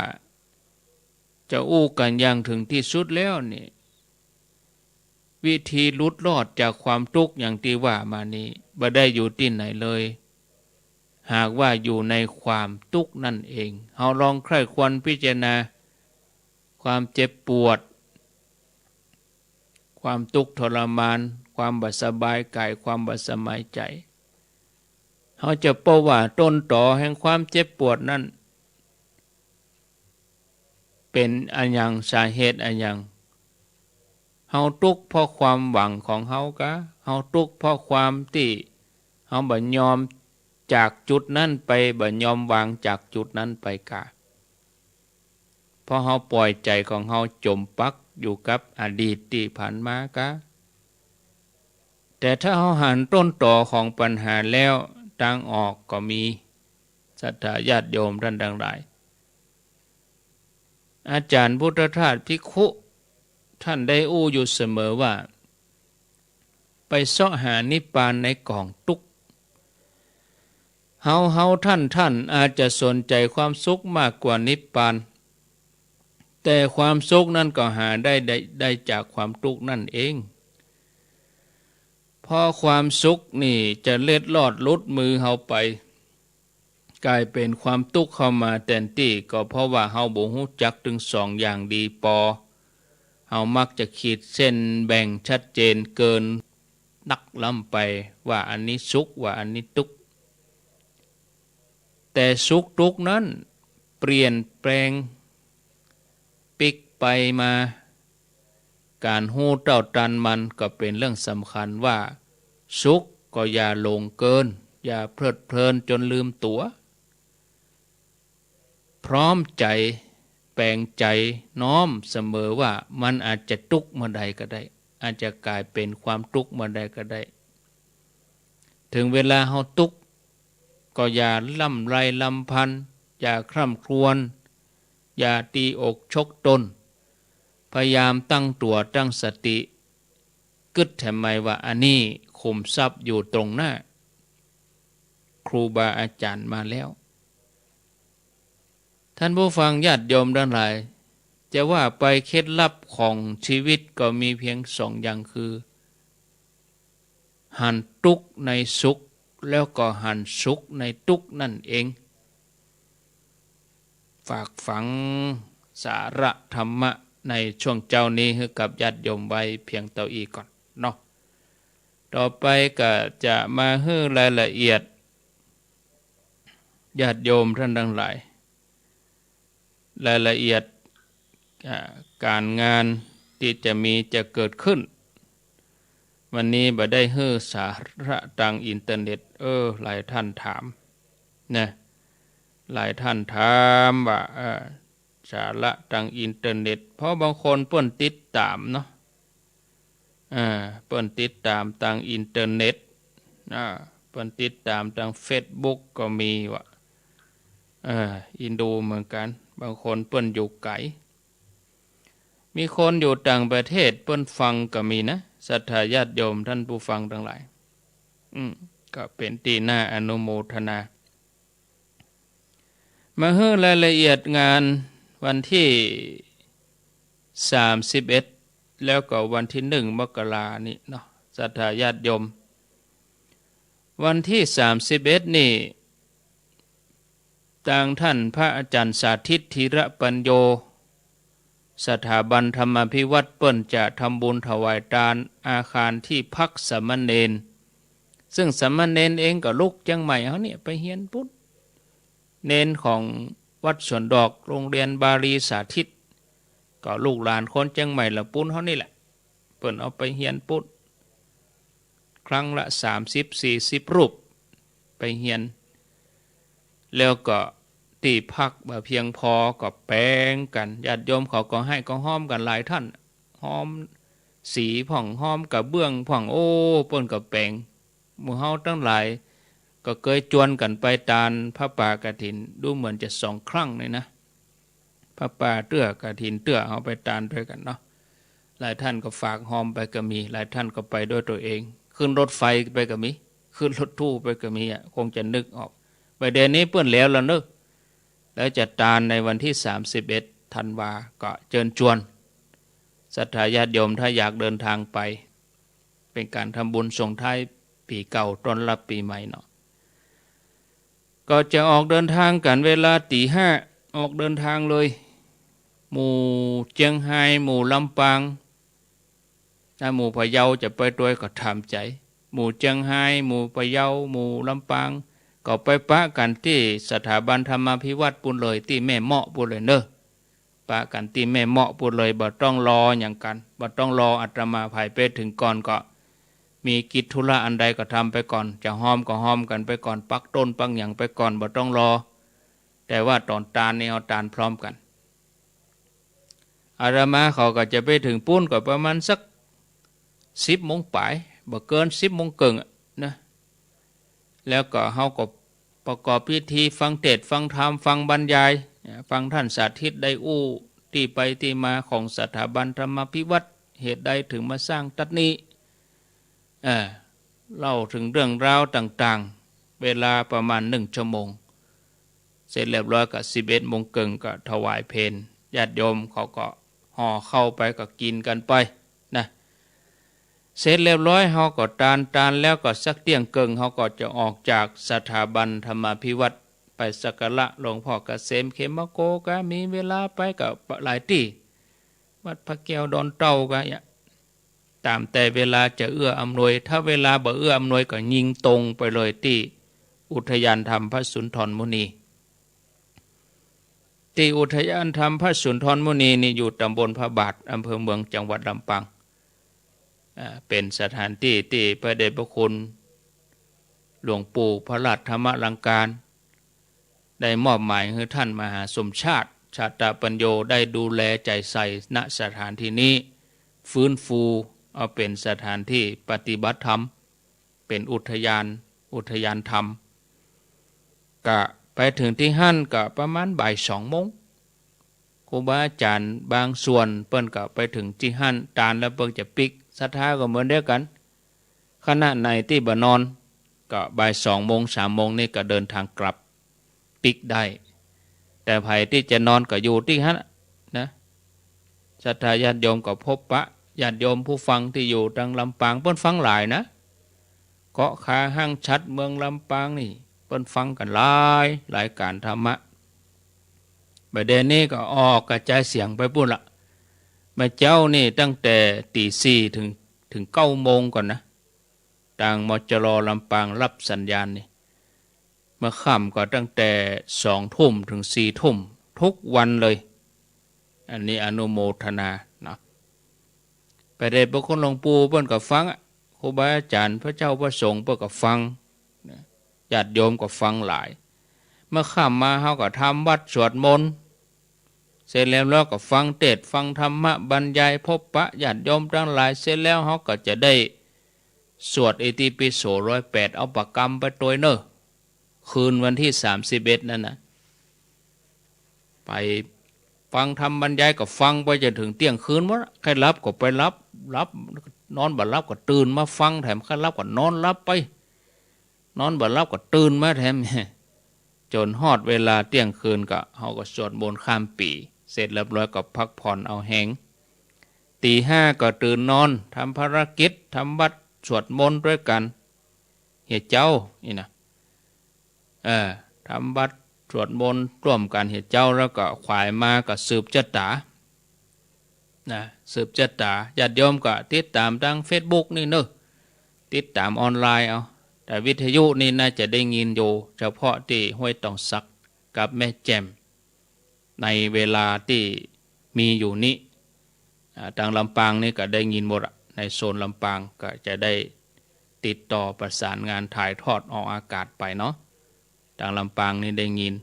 จะอู้กั๋นอย่างถึงตี้สุดแล้วนี่ วิธีหลุดรอดจากความตุ๊กข์อย่างตี้ว่ามานี้ บ่ได้อยู่ตี้ไหนเลย หากว่าอยู่ในความตุ๊กข์นั่นเอง เฮาลองใคร่ครวญพิจารณา ความเจ็บปวด ความตุ๊กข์ทรมาน ความบ่สบายกาย ความบ่สบายใจ๋ เฮาจะปะว่าต้นตอแห่งความเจ็บปวดนั้น เป๋นอะหยัง สาเหตุอะหยัง เฮาตุ๊กข์เพราะความหวังของเฮากา เฮาตุ๊กข์เพราะความตี้เฮาบ่ยอมจากจุดนั้นไป บ่ยอมวางจากจุดนั้นไปกา เพราะเฮาปล่อยใจ๋ของเฮาจ๋มปักอยู่กับอดีตตี้ผ่านมากา แต่ถ้าเฮาหันต้นตอของปัญหาแล้ว ตางออกก็มี ศรัทธาญาติโยมต้านตังหลาย อาจ๋ารย์พุทธทาสภิกขุ ต้านได้อู้อยู่เสมอว่า ไปเซาะหานิพพานในก๋องตุ๊กข์ เฮาเฮาต้านต้านอาจจะสนใจ๋ความสุขมากกว่านิพพาน แต่ความสุขนั้นก็หาได้ ได้ ได้จากความตุ๊กข์นั่นเอง เพราะความสุขนี่จะเล็ดลอดหลุดมือเฮาไป ก๋ายเป๋นความตุ๊กข์เข้ามาแตนตี้ ก็เพราะว่าเฮาบ่ฮู้จักตึงสองอย่างดีปอ เฮามักจะขีดเส้นแบ่งชัดเจนเกินนักล้ำไป ว่าอันนี้สุข ว่าอันนี้ตุ๊กข์ แต่สุขตุ๊กข์นั้นเปลี่ยนแปลง ปิ๊กไปมา ก๋านฮู้เต้าตันมันก็เป๋นเรื่องสำคัญว่า สุขก็อย่าหลงเกิน อย่าเพลิดเพลินจ๋นลืมตั๋ว พร้อมใจ๋ แป๋งใจ๋น้อมเสมอว่ามันอาจจะตุ๊กข์เมื่อใดก็ได้ อาจจะก๋ายเป๋นความตุ๊กข์เมื่อใดก็ได้ เถิงเวลาเฮาตุ๊กข์ ก็อย่าร่ำไรรำพัน อย่าคร่ำครวญ อย่าตี๋อกชกตน พยายามตั้งตั๋วตั้งสติ กึ๊ดแถมใหม่ว่าอันนี้ขุมทรัพย์อยู่ตรงหน้า ครูบาอาจ๋ารย์มาแล้ว ต้านผู้ฟังญาติโยมตังหลาย จะว่าไปเคล็ดลับของชีวิตก็มีเพียงสองอย่างคือ หันตุ๊กข์ในสุข แล้วก็หันสุขในตุ๊กข์นั่นเอง ฝากฝังสาระธรรมะในช่วงเจ๊านี้หื้อกับญาติโยมไว้เพียงเต้าอี้ก่อนเนาะ ต่อไปก็จะมาหื้อรายละเอียด ญาติโยมต้านตังหลาย รายละเอียด อ่า ก๋านงานตี้จะมีจะเกิดขึ้น วันนี้บ่ได้หื้อสาระตางอินเทอร์เน็ต เออ หลายต้านถามนะ หลายต้านถามว่า เออ สาระตางอินเทอร์เน็ต เพราะบางคนเปิ้นติดต๋ามเนาะ อ่า เปิ้นติดต๋ามตางอินเทอร์เน็ต อ่า เปิ้นติดต๋ามตางเฟซบุ๊กก็มีวะ เออ อินดูเหมือนกั๋น บางคนเปิ้นอยู่ไก๋ มีคนอยู่ต่างประเทศเปิ้นฟังก็มีนะ ศรัทธาญาติโยมต้านผู้ฟังตังหลาย อืม ก็เป๋นตี้น่าอนุโมทนา มาหื้อรายละเอียดงานวันตี้สามสิบเอ็ด แล้วก็วันตี้หนึ่งมกรานี้เนาะ ศรัทธาญาติโยม วันตี้สามสิบเอ็ดนี่ ตางต้านพระอาจ๋ารย์สาธิต ธีระปัญโญ สถาบันธรรมาภิวัฒน์เปิ้นจะทำบุญถวายตานอาคารตี้พักสามเณร ซึ่งสามเณรเองก็ลุกเจียงใหม่เฮาเนี่ยไปเฮียนปุ้น เณรของวัดสวนดอก โรงเรียนบาลีสาธิต ก็ลูกหลานคนเจียงใหม่ละปู๊นเฮานี่แหละ เปิ้นเอาไปเฮียนปู๊น ครั้งละสามสิบสี่สิบรูป ไปเฮียน แล้วก็ตี้พักบ่เพียงพอก็แป๋งกั๋น ญาติโยมเขาก็ไห้ก็ฮ้อมกั๋นหลายท่าน ฮ้อมสีพ่อง ฮ้อมกระเบื้องพ่อง โอ้ เปิ้นก็แป๋ง หมู่เฮาตังหลายก็เกยจวนกั๋นไปตานผ้าป่ากฐิน ดูเหมือนจะสองครั้งนี่นะ ผ้าป่าเตื้อกฐินเตื้อ เฮาไปตานตวยกั๋นเนาะ หลายท่านก็ฝากฮอมไปก็มี หลายท่านก็ไปด้วยตัวเอง ขึ้นรถไฟไปก็มี ขึ้นรถตู้ไปก็มีอะ คงจะนึกออก บ่าเดือนนี้เปิ้นแล้วละเนาะ แล้วจะตานในวันตี้สามสิบเอ็ดธันวา ก็เจิญจวนศรัทธาญาติโยม ถ้าอยากเดินทางไป เป๋นก๋านทำบุญส่งท้ายปี๋เก่าต้อนรับปี๋ใหม่เนาะ ก็จะออกเดินทางกั๋นเวลาตี๋ห้า ออกเดินทางเลย หมู่เจียงฮาย หมู่ลำปาง ถ้าหมู่พะเยาจะไปตวยก็ต๋ามใจ๋ หมู่เจียงฮาย หมู่พะเยา หมู่ลำปาง ก็ไปปะกั๋นตี้สถาบันธรรมาภิวัฒน์ปู๊นเลย ตี้แม่เมาะปู๊นเลยเนาะ ปะกั๋นตี้แม่เมาะปู๊นเลย บ่ต้องรอหยังกั๋น บ่ต้องรออาตมา ใผไปเถิงก่อนก็ มีกิจธุระอันใดก็ทำไปก่อน จะฮอมก็ฮอมกั๋นไปก่อน ปักต้นปักหยังไปก่อน บ่ต้องรอ แต่ว่าต๋อนตานนี่เฮาตานพร้อมกั๋น อาตมาเขาก็จะไปเถิงปู๊นก็ประมาณสักสิบโมงป๋าย บ่เกินสิบโมงเกิ่งอะนะ แล้วก็เฮาก็ประกอบพิธีฟังเทศน์ ฟังธรรม ฟังบรรยาย ฟังท่านสาธิตได้อู้ตี้ไปตี้มาของสถาบันธรรมาภิวัฒน์ เหตุใดเถิงมาสร้างตั๊ดนี้ เอ่อ เล่าเถิงเรื่องราวต่างๆ เวลาประมาณหนึ่งชั่วโมง เสร็จเรียบร้อยก็สิบเอ็ดโมงเกิ่งก็ถวายเพล ญาติโยมเขาก็ห่อข้าวไปก็กิ๋นกั๋นไปนะ เสร็จเรียบร้อยเฮาก็ตาน ตานแล้วก็สักเตี้ยงเกิ่ง เฮาก็จะออกจากสถาบันธรรมาภิวัฒน์ ไปสักการะหลวงพ่อเกษมเขมโก ก็มีเวลาไปก็หลายตี้ วัดพระแก้วดอนเต้าก็เนี่ย ต๋ามแต่เวลาจะเอื้ออำนวย ถ้าเวลาบ่เอื้ออำนวยก็ยิงตรงไปเลยตี้อุทยานธรรมพระสุนทรมุนี ตี้อุทยานธรรมพระสุนทรมุนีนี่อยู่ตำบลพระบาท อำเภอเมือง จังหวัดลำปาง อ่า เป๋นสถานตี้ตี้พระเดชพระคุณหลวงปู่พระราชธรรมลังการ ได้มอบหมายหื้อท่านมหาสมชาติ ชาตปัญโญ ได้ดูแลใจ๋ใส่ ณ สถานที่นี้ ฟื้นฟูเอาเป๋นสถานที่ปฏิบัติธรรม เป๋นอุทยาน อุทยานธรรม ก็ไปเถิงตี้หั้นก็ประมาณบ่ายสองโมง ครูบาอาจ๋ารย์บางส่วนเปิ้นก็ไปเถิงตี้หั้น ตานแล้วเปิ้นจะปิ๊ก ศรัทธาก็เหมือนเดียวกั๋น ขณะไหนตี้บ่นอน ก็บ่ายสองโมง สามโมงนี่ก็เดินทางกลับ ปิ๊กได้ แต่ใผตี้จะนอนก็อยู่ตี้หั้นนะ ศรัทธาญาติโยมก็พบปะ ญาติโยมผู้ฟังตี้อยู่ตางลำปาง เปิ้นฟังหลายนะ เกาะคาห้างฉัตรเมืองลำปางนี่ เปิ้นฟังกั๋นหลาย รายก๋านธรรมะ บ่าเดี่ยวนี้ก็ออกกระจายเสียงไปปู๊นละ เมื่อเจ๊านี่ตั้งแต่ตี๋สี่เถิง เถิงเก้าโมงก่อนนะ ตาง มจร ลำปางรับสัญญาณนี่ เมื่อค่ำก็ตั้งแต่สองทุ่มเถิงสี่ทุ่ม ทุกวันเลย อันนี้อนุโมทนาเนาะ พระเดชพระคุณหลวงปู่เปิ้นก็ฟังอะ ครูบาอาจ๋ารย์ พระเจ้าพระสงฆ์เปิ้นก็ฟังนะ ญาติโยมก็ฟังหลาย เมื่อค่ำมาเฮาก็ทำวัตรสวดมนต์ เสร็จแล้วเฮาก็ฟังเทศน์ฟังธรรมะบรรยาย พบปะญาติโยมตังหลาย เสร็จแล้วเฮาก็จะได้สวดอิติปิโสร้อยแปด เอาประกำไปตวยเน่อ คืนวันตี้สามสิบเอ็ดนั่นนะ ไปฟังธรรมบรรยายก็ฟังไปจ๋นเถิงเตี้ยงคืนหมดอะ ใค่หลับก็ไปหลับ หลับ นอนบ่หลับก็ตื่นมาฟังแถม ใค่หลับก็นอนหลับไป นอนบ่หลับก็ตื่นมาแถม จ๋นฮอดเวลาเตี้ยงคืนก็ เฮาก็สวดมนต์ข้ามปี๋ เสร็จเรียบร้อยก็พักผ่อนเอาแฮง ตี๋ห้าก็ตื่นนอน ทำภารกิจ ทำวัตรสวดมนต์ตวยกั๋น เหียเจ๊า นี่นะ เออ ทำวัตรสวดมนต์ร่วมกั๋นเหียเจ๊า แล้วก็ขวายมาก็สืบจะต๋า นะ สืบจะต๋า ญาติโยมก็ติดต๋ามตางเฟซบุ๊กนี่เน่อ ติดต๋ามออนไลน์เอา แต่วิทยุนี่น่าจะได้ยินอยู่ เฉพาะตี้ห้วยตองสักกับแม่แจ่ม ในเวลาตี้มีอยู่นี้ อ่า ตางลำปางนี่ก็ได้ยินหมดอะ ในโซนลำปางก็จะได้ติดต่อประสานงานถ่ายทอดออกอากาศไปเนาะ ตางลำปางนี่ได้ยิน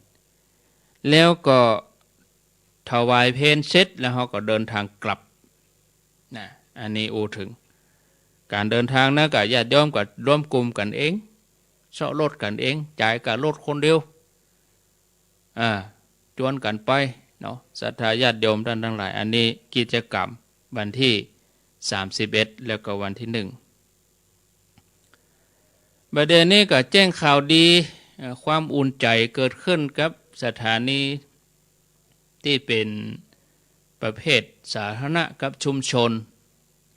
แล้วก็ถวายเพลเสร็จแล้วเฮาก็เดินทางกลับนะ อันนี้อู้เถิง ก๋านเดินทางนะ ก็ญาติโยมก็รวมกลุ่มกั๋นเอง เซาะรถกั๋นเอง จ่ายก้ารถคนเดียว อ่า จวนกั๋นไปเนาะ ศรัทธาญาติโยมต้านตังหลาย อันนี้กิจกรรมวันตี้สามสิบเอ็ด แล้วก็วันตี้หนึ่ง บ่าเดี่ยวนี้ก็แจ้งข่าวดี เอ่อ ความอุ่นใจ๋เกิดขึ้นกับสถานีตี้เป๋นประเภทสาธารณะกับชุมชน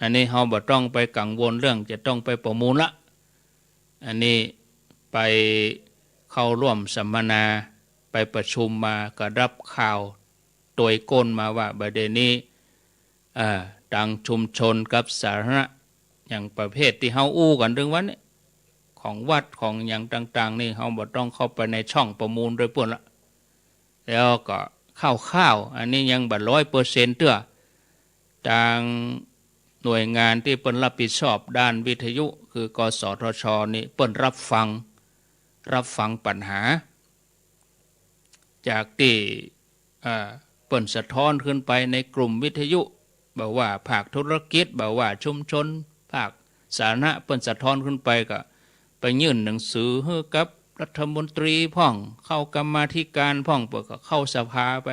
อันนี้เฮาบ่ต้องไปกังวลเรื่องจะต้องไปประมูลละ อันนี้ไปเข้าร่วมสัมมนา ไปประชุมมาก็ฮับข่าวโตยก้นมาว่าบ่าเดี่ยวนี้ เอ่อ ตางชุมชนกับสาธารณะ อย่างประเภทตี้เฮาอู้กั๋นตึงวันนี้ ของวัดของหยังต่างๆ นี่เฮาบ่ต้องเข้าไปในช่องประมูลโดยเปิ้นละ แล้วก็คร่าวๆ อันนี้ยังบ่ร้อยเปอร์เซ็นต์เตื้อ ตางหน่วยงานตี้เปิ้นฮับผิดชอบด้านวิทยุ คือ กสทช นี่เปิ้นฮับฟัง ฮับฟังปัญหา จากตี้ อ่า เปิ้นสะท้อนขึ้นไปในกลุ่มวิทยุ บ่าว่าภาคธุรกิจ บ่าว่าชุมชน ภาคสาธารณะ เปิ้นสะท้อนขึ้นไปก็ไปยื่นหนังสือหื้อกับรัฐมนตรีพ่อง เข้ากรรมาธิการพ่อง เปิ้นก็เข้าสภาไป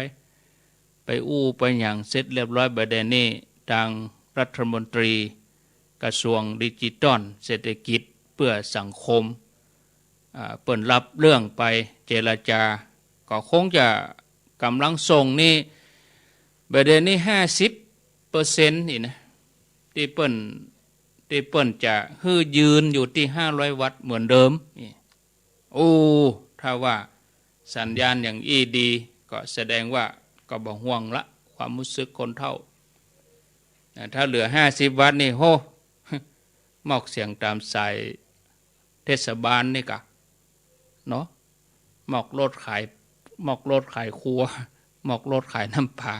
ไปอู้ไปหยังเสร็จเรียบร้อย บ่าเดี่ยวนี้ตางรัฐมนตรีกระทรวงดิจิทัลเศรษฐกิจเพื่อสังคม อ่า เปิ้นฮับเรื่องไปเจรจา ก็คงจะก๋ำลังส่งนี่ บ่าเดี่ยวนี้ห้าสิบเปอร์เซ็นต์ นี่นะ ตี้เปิ้น ตี้เปิ้นจะหื้อยืนอยู่ตี้ห้าร้อยวัตต์เหมือนเดิมนี่ โอ้ ถ้าว่าสัญญาณอย่างอี้ดี ก็แสดงว่าก็บ่ห่วงละ ความฮู้สึกคนเฒ่า นะ ถ้าเหลือห้าสิบวัตต์นี่ โห มอกเสียงต๋ามสายเทศบาลนี่กา เนาะ มอกรถขาย มอกรถขายครัว มอกรถขายน้ำปลา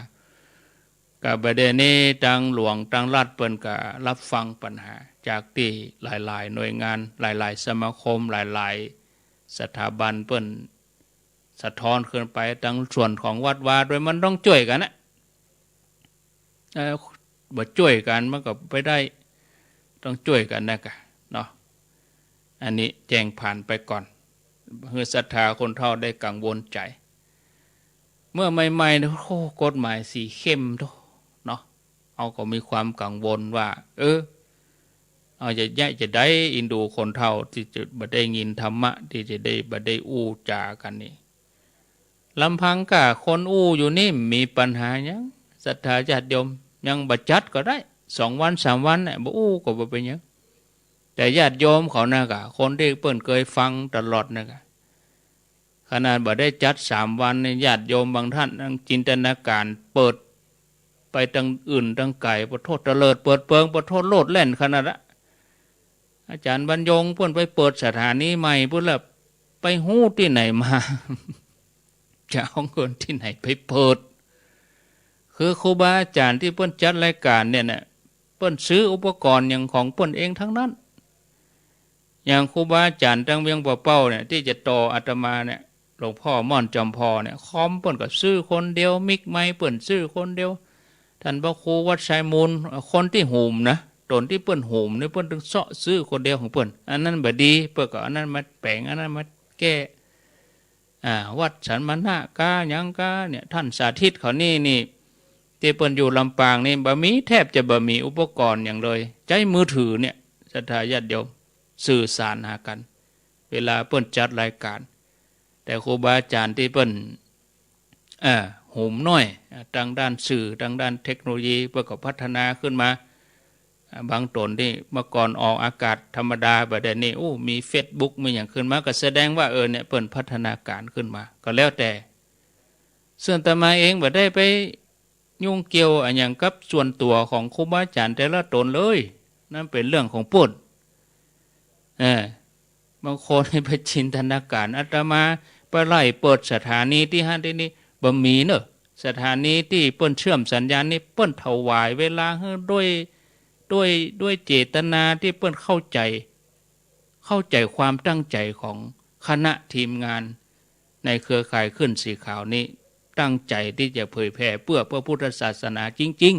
ก็บ่าเดี่ยวนี้ตางหลวงตางรัฐเปิ้นก็ฮับฟังปัญหา จากตี้หลายๆ หน่วยงาน หลายๆ สมาคม หลายๆ สถาบันเปิ้นสะท้อนขึ้นไป ตางส่วนของวัดวาตวย มันต้องจ้วยกั๋นนะ เอ่อ บ่จ้วยกั๋นมันก็บ่ได้ ต้องจ้วยกั๋นนะกา เนาะ อันนี้แจ้งผ่านไปก่อน หื้อศรัทธาคนเฒ่าได้กังวลใจ๋ เมื่อใหม่ๆ เนี่ย โอ้ กฎหมายสีเข้มโธ่ เนาะ เฮาก็มีความกังวลว่า เออ เฮาจะแยะจะใดอินดูคนเฒ่าตี้จะบ่ได้ยินธรรมะ ตี้จะได้บ่ได้อู้จ๋ากั๋นนี่ ลำพังก้าคนอู้อยู่นี่มีปัญหาหยัง ศรัทธาญาติโยม ยังบ่จัดก็ได้ สองวันสามวันเนี่ย บ่อู้ก็บ่เป๋นหยัง แต่ญาติโยมเขานะกา คนตี้เปิ้นเกยฟังตลอดนะกา ขนาดบ่ได้จัดสามวันนี่ ญาติโยมบางต้านยังจินตนาก๋ารเปิดไปตางอื่นตางไก๋ ปะโธ่ เตลิดเปิดเปิง ปะโธ่ โลดแล่นขนาดละ อาจ๋ารย์บรรยงเปิ้นไปเปิดสถานีใหม่ปุ้นละ ไปฮู้ตี้ไหนมา จะเอาเงินตี้ไหนไปเปิด คือครูบาอาจ๋ารย์ตี้เปิ้นจัดรายก๋านเนี่ยนะ เปิ้นซื้ออุปกรณ์หยังของเปิ้นเองตังนั้น อย่างครูบาอาจ๋ารย์ตางเวียงป่าเป้าเนี่ย ตี้จะต่ออาตมาเนี่ย หลวงพ่อม่อนจอมพอเนี่ย คอมเปิ้นก็ซื้อคนเดียว มิกไมค์เปิ้นซื้อคนเดียว ต้านพระครูวัดไชยมูล คนตี้หุมนะ ต๋นตี้เปิ้นหุมนี่เปิ้นตึงเซาะซื้อคนเดียวของเปิ้น อันนั้นบ่ดี เปิ้นก็เอาอันนั้นมาแป๋ง เอาอันนั้นมาแก้ อ่า วัดสัมมณะกาหยังกาเนี่ย ต้านสาธิตเขานี่ นี่ ตี้เปิ้นอยู่ลำปางนี่ บ่มี แทบจะบ่มีอุปกรณ์หยังเลย ใจ๊มือถือเนี่ย ศรัทธาญาติโยม สื่อสารหากั๋น เวลาเปิ้นจัดรายก๋าน แต่ครูบาอาจ๋ารย์ตี้เปิ้น เอ่อ หุมน้อย อ่า ตางด้านสื่อ ตางด้านเทคโนโลยี เปิ้นก็พัฒนาขึ้นมา อ่า บางต๋นตี้เมื่อก่อนออกอากาศธรรมดา บ่าเดี่ยวนี้ โอ้ มีเฟซบุ๊ก มีหยังขึ้นมา ก็แสดงว่า เออ เนี่ย เปิ้นพัฒนาก๋ารขึ้นมา ก็แล้วแต่ ส่วนอาตมาเองบ่ได้ไป ยุ่งเกี่ยวอะหยังกับส่วนตั๋วของครูบาอาจ๋ารย์แต่ละต๋นเลย นั้นเป๋นเรื่องของเปิ้น เออ บางคนไปจินตนาก๋าร อาตมาไปไล่เปิดสถานีตี้หั้นตี้นี่ บ่มีเน่อ สถานีตี้เปิ้นเชื่อมสัญญาณนี้ เปิ้นถวายเวลาหื้อด้วย ด้วย ด้วยเจตนาตี้เปิ้นเข้าใจ๋ เข้าใจ๋ความตั้งใจ๋ของคณะทีมงานในเครือข่ายคลื่นสีขาวนี้ ตั้งใจ๋ตี้จะเผยแผ่เปื้อพระพุทธศาสนาจริง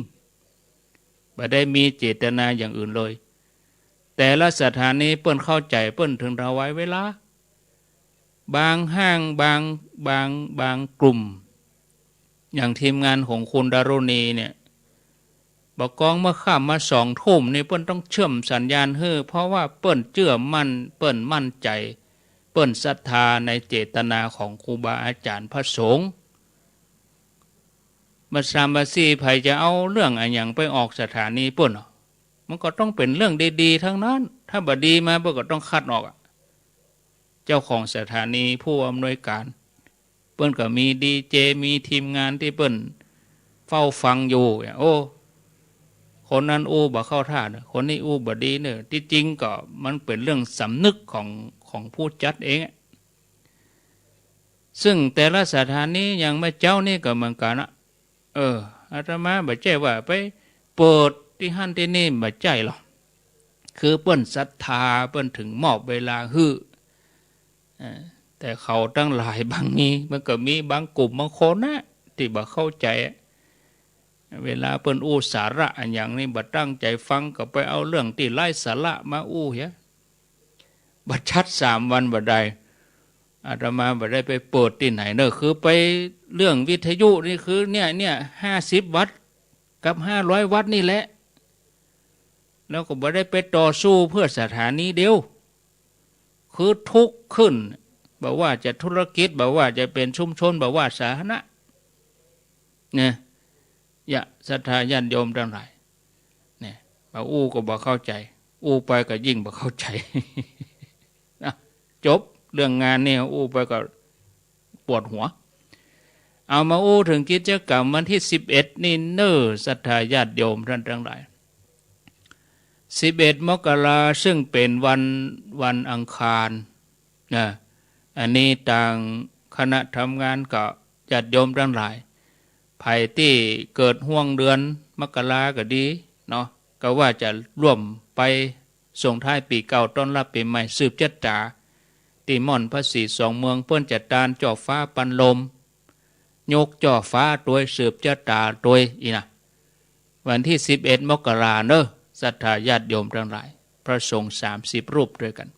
ๆ บ่ได้มีเจตนาอย่างอื่นเลย แต่ละสถานีเปิ้นเข้าใจ๋ เปิ้นเถิงถวายเวลา บางห้าง บาง บาง บางกลุ่ม อย่างทีมงานของคุณดารุณีเนี่ย บ่ากองเมื่อค่ำมาสองทุ่มนี่ เปิ้นต้องเชื่อมสัญญาณหื้อ เพราะว่าเปิ้นเจื้อมั่น เปิ้นมั่นใจ๋ เปิ้นศรัทธาในเจตนาของครูบาอาจ๋ารย์พระสงฆ์ บ่าสามบ่าสี่ ใผจะเอาเรื่องอะหยังไปออกสถานีเปิ้นเนาะ มันก็ต้องเป๋นเรื่องดีๆ ทั้งนั้น ถ้าบ่ดีมาเปิ้นก็ต้องคัดออกอะ เจ้าของสถานี ผู้อำนวยการ เปิ้นก็มีดีเจ มีทีมงานตี้เปิ้นเฝ้าฟังอยู่เนี่ย โอ้ คนนั้นอู้บ่เข้าท่าเน่อ คนนี้อู้บ่ดีเน่อ ตี้จริงก็มันเป๋นเรื่องสำนึกของ ของผู้จัดเองอะ ซึ่งแต่ละสถานี อย่างแม่เจ้านี่ก็เหมือนกั๋นอะ เออ อาตมาบ่ใจ้ว่าไปเปิดตี้หั้นตี้นี่ บ่ใจ้หรอก คือเปิ้นศรัทธา เปิ้นเถิงมอบเวลาหื้อ เออ แต่เขาตังหลายบางมี มันก็มีบางกลุ่มบางคนนะ ตี้บ่เข้าใจ๋ เวลาเปิ้นอู้สาระอะหยังนี่ บ่ตั้งใจ๋ฟัง ก็ไปเอาเรื่องตี้ไร้สาระมาอู้เหีย บ่จัดสามวันบ่ได้ อาตมาบ่ได้ไปเปิดตี้ไหนเน่อ คือไปเรื่องวิทยุนี่คือเนี่ย เนี่ย ห้าสิบวัตต์กับห้าร้อยวัตต์นี่แหละ แล้วก็บ่ได้ไปต่อสู้เพื่อสถานีเดียว คือทุกข์ขึ้น บ่ว่าจะธุรกิจ บ่ว่าจะเป๋นชุมชน บ่ว่าสาธารณะ เนี่ย ยะ ศรัทธาญาติโยมตังหลาย เนี่ย บ่อู้ก็บ่เข้าใจ๋ อู้ไปก็ยิ่งบ่เข้าใจ๋ นะ จบเรื่องงานนี่ อู้ไปก็ปวดหัว เอามาอู้เถิงกิจกรรมวันตี้สิบเอ็ดนี่เน่อ ศรัทธาญาติโยมต้านตังหลาย สิบเอ็ดมกรา ซึ่งเป๋นวัน วันอังคาร นะ อันนี้ตางคณะทำงานกับญาติโยมตังหลาย ใผตี้เกิดฮ่วงเดือนมกราก็ดีเนาะ ก็ว่าจะร่วมไปส่งท้ายปี๋เก่าต้อนรับปี๋ใหม่ สืบจะต๋า ตี้ม่อนพระศรีสองเมือง เปิ้นจะตานจ้อฟ้าปันลม ยกจ้อฟ้าตวย สืบจะต๋าตวย อี้นะ วันตี้สิบเอ็ดมกราเน่อ ศรัทธาญาติโยมตังหลาย พระสงฆ์สามสิบรูปตวยกั๋น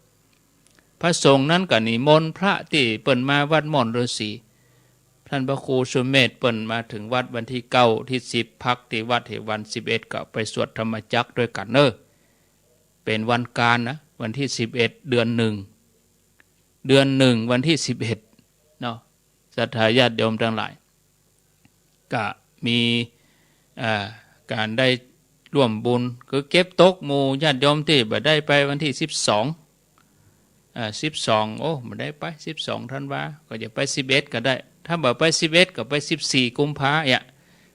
พระสงฆ์นั้นก็นิมนต์พระตี้เปิ้นมาวัดม่อนฤๅษี ต้านพระครูสุเมธ เปิ้นมาเถิงวัดวันตี้เก้า ตี้สิบ พักตี้วัดเหียวัน สิบเอ็ด ก็ไปสวดธรรมจักรตวยกั๋นเน่อ เป๋นวันกานนะ วันตี้สิบเอ็ด เดือนหนึ่ง เดือนหนึ่ง วันตี้สิบเอ็ด เนาะ ศรัทธาญาติโยมตังหลาย ก็มี เอ่อ ก๋านได้ร่วมบุญ คือเก็บตกหมู่ญาติโยมตี้บ่ได้ไปวันตี้สิบสอง เอ่อ สิบสอง โอ้ บ่ได้ไป สิบสองธันวา ก็จะไปสิบเอ็ดก็ได้ ถ้าบ่ไปสิบเอ็ดก็ไปสิบสี่กุมภา เนี่ย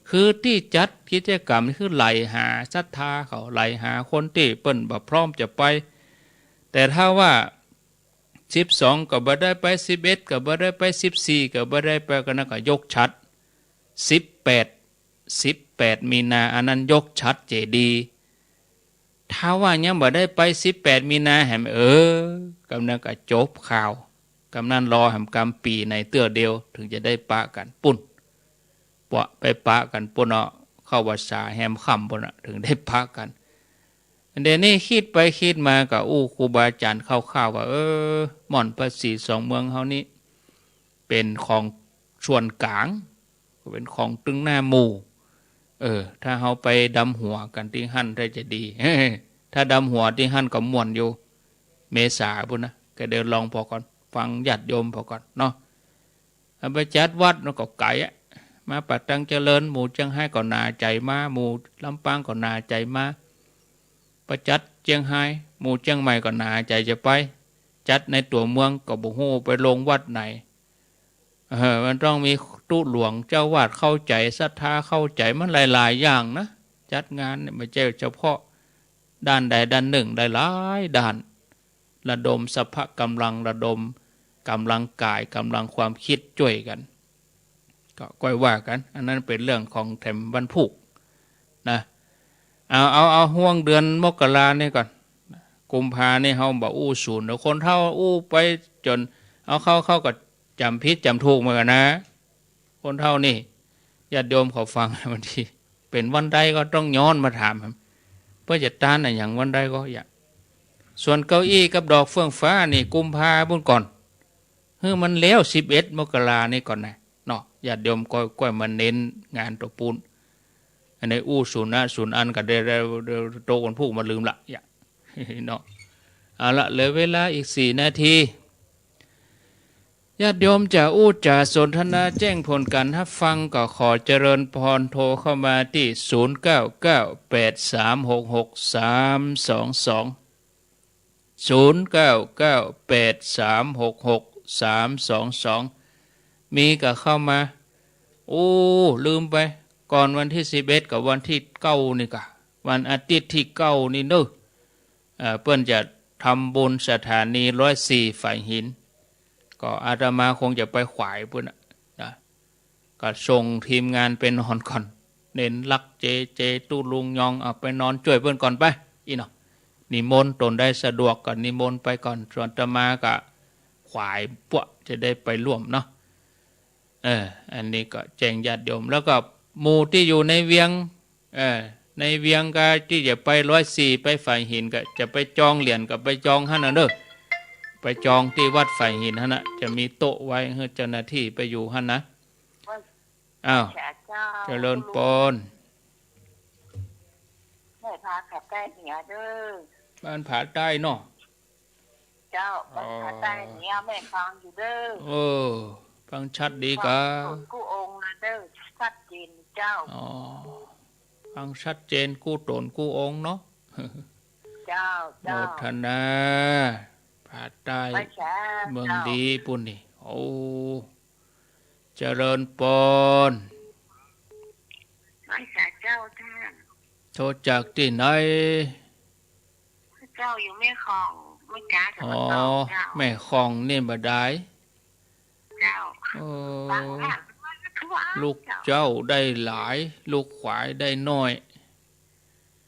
คือตี้จัดกิจกรรมนี่คือไหล่หาศรัทธาเขา ไหล่หาคนตี้เปิ้นบ่พร้อมจะไป แต่ถ้าว่า สิบสองก็บ่ได้ไป สิบเอ็ดก็บ่ได้ไป สิบสี่ก็บ่ได้ไป ก็นั้นก็ยกฉัตร สิบแปด สิบแปดมีนา อันนั้นยกฉัตรเจดีย์ ถ้าว่ายังบ่ได้ไป สิบแปดมีนาแหม เออ กำนั้นก็จบข่าว กำนั้นรอแหมกำปี๋ไหนเตื้อเดียว เถิงจะได้ปะกั๋นปู้น ปะ ไปปะกั๋นปู้นเนาะ เข้าพรรษาแฮมค่ำปู้นน่ะ เถิงได้ปะกั๋น เดี๋ยวนี้กึ๊ดไปกึ๊ดมาก็อู้ครูบาอาจ๋ารย์คร่าวๆ ว่า เออ ม่อนพระศรีสองเมืองเฮานี้ เป๋นของส่วนก๋าง เป๋นของตึงหน้าหมู่ เออ ถ้าเฮาไปดำหัวกั๋นตี้หั้นถ้าจะดี ถ้าดำหัวตี้หั้นก็ม่วนอยู่ เมษาปู้นนะ ก็เดี๋ยวลองผ่อก่อน ฟังญาติโยมผ่อก่อนเนาะ เอาไปจัดวัดมันก็ไก๋อะ มาป่าตังเจริญ หมู่เจียงฮ้ายก็หนาใจ๋มา หมู่ลำปางก็หนาใจ๋มา ไปจัดเจียงฮ้าย หมู่เจียงใหม่ก็หนาใจ๋จะไป จัดในตั๋วเมืองก็บ่ฮู้ไปลงวัดไหน เออ มันต้องมีตุ๊หลวงเจ้าอาวาสเข้าใจ๋ ศรัทธาเข้าใจ๋ มันหลายๆ อย่างนะ จัดงานเนี่ยบ่ใจ้เฉพาะด้านใดด้านนึ่ง หลายๆ ด้าน ระดมสรรพกำลัง ระดมกำลังก๋าย กำลังความกึ๊ดจ้วยกั๋น ก็ก้อยว่ากั๋น อันนั้นเป๋นเรื่องของแถมวันพูกนะ เอา เอา เอาห่วงเดือนมกรานี่ก่อน กุมภานี่เฮาบ่อู้สูญ เดี๋ยวคนเฒ่าอู้ไปจ๋น เอาเข้า เข้าก็จ๋ำผิดจ๋ำถูกเหมือนกั๋นนะ คนเฒ่านี่ ญาติโยมเขาฟัง บางทีเป๋นวันใดก็ต้องย้อนมาถาม เปื้อจะต้านอะหยังวันใดก็อย่า ส่วนเก้าอี้กับดอกเฟื่องฟ้านี่กุมภาปู๊นก่อน หื้อมันแล้วสิบเอ็ดมกรานี่ก่อนนะเนาะ ญาติโยมก้อย ก้อยมาเน้นงานตั๋วปู๊น อันนี้อู้สูญนะ สูญอันก็ได้ ได้ ได้โต๊ะวันพูกมาลืมละ อย่า เนาะ เอาละ เหลือเวลาอีกสี่นาที ญาติโยมจะอู้จ๋าสนทนาแจ้งผลก๋านฮับฟังก็ขอเจริญปอน โทรเข้ามาตี้ ศูนย์เก้าเก้าแปดสามหกหกสามสองสอง ศูนย์เก้าเก้าแปดสามหกหกสามสองสอง มีก็เข้ามา โอ้ ลืมไป ก่อนวันตี้สิบเอ็ดกับวันตี้เก้านี่ก่ะ วันอาทิตย์ตี้เก้านี่เนาะ เอ่อ เปิ้นจะทำบุญสถานีร้อยสี่ฝายหิน ก็อาตมาคงจะไปขวายปู๊นน่ะนะ ก็ส่งทีมงานไปนอนก่อน เณรลักษณ์ เจเจ ตุ๊ลุงยอง เอาไปนอนจ้วยเปิ้นก่อนไป อี้เนาะ นิมนต์ตนใดสะดวกก็นิมนต์ไปก่อน ส่วนอาตมาก็ขวายปั๊วจะได้ไปร่วมเนาะ เออ อันนี้ก็แจ้งญาติโยม แล้วก็หมู่ตี้อยู่ในเวียง เออ ในเวียงก็ตี้จะไปร้อยสี่ ไปฝายหินก็จะไปจองเหรียญก็ไปจองหั้นน่ะเนาะ ไปจองตี้วัดฝายหินหั้นน่ะ จะมีโต๊ะไว้หื้อเจ้าหน้าตี้ไปอยู่หั้นนะ อ้าว เจ้า เจริญปอน แม่พาขับใต้เหนือเด้อ บ้านผาใต้เนาะ เจ้า อ๋อ บ้านผาใต้เหนือ แม่ฟังอยู่เด้อ เออ ฟังชัดดีก่า ฟังกู้องค์นะเด้อ ชัดเจนเจ้า อ๋อ ฟังชัดเจนกู้ต๋นกู้องค์เนาะ เจ้า โม เจ้า ทนา ผาใต้ ไหว้สา เมือง เจ้า ลี้ปู๊นนี่ โอ้ เจริญปอน ไหว้สาเจ้าท่าน โทรจากตี้ไหน เจ้าอยู่แม่ของ แม่จ๋า อ๋อ เจ้า แม่ของนี่บ่ดาย เจ้า เออ ฟังค่ะ ลูกเจ้าได้หลาย ลูกขวายได้น้อย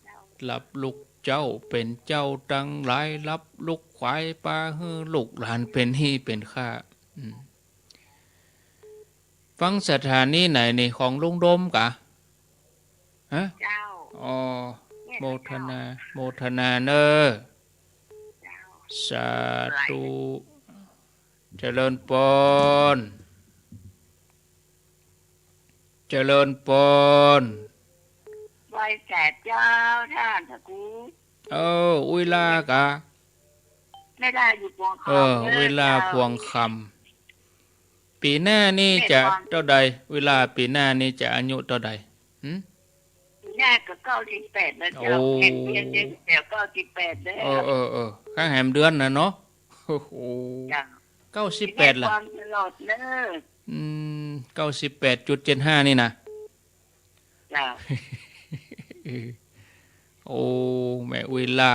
เจ้า รับลูกเจ้าเป๋นเจ้าตังหลาย รับลูกขวายปาหื้อลูกหลานเป๋นฮี่เป๋นข้า อืม ฟังสถานีไหนนี่ ของลุงดมก่า ฮะ เจ้า อ๋อ โมทนา โมทนาเน่อ เจ้า สาธุ เจริญปอน เจริญปอน ไหว้สาเจ้าท่านพระครู เออ อุ้ยล่าก่า แม่ดาอยู่พวงคำ เออ เด้อ อุ้ยล่า เจ้า พวงคำ ปี๋หน้านี่จะเต้าใด แม่พร อุ้ยล่าปี๋หน้านี่จะอายุเต้าใด หึ ปี๋หน้าก็เก้าสิบแปดแล้วเจ้า โอ้ แห่งเดือนเดียวเก้าสิบแปดแล้ว เออ เออ เออ ข้างแหมเดือนน่ะเนาะ โอ้โห เจ้า เก้าสิบแปดละ แห่งความตลอดเนอะ อืม เก้าสิบแปดจุดเจ็ดห้านี่นะ เจ้า โอ้ แม่อุ้ยล่า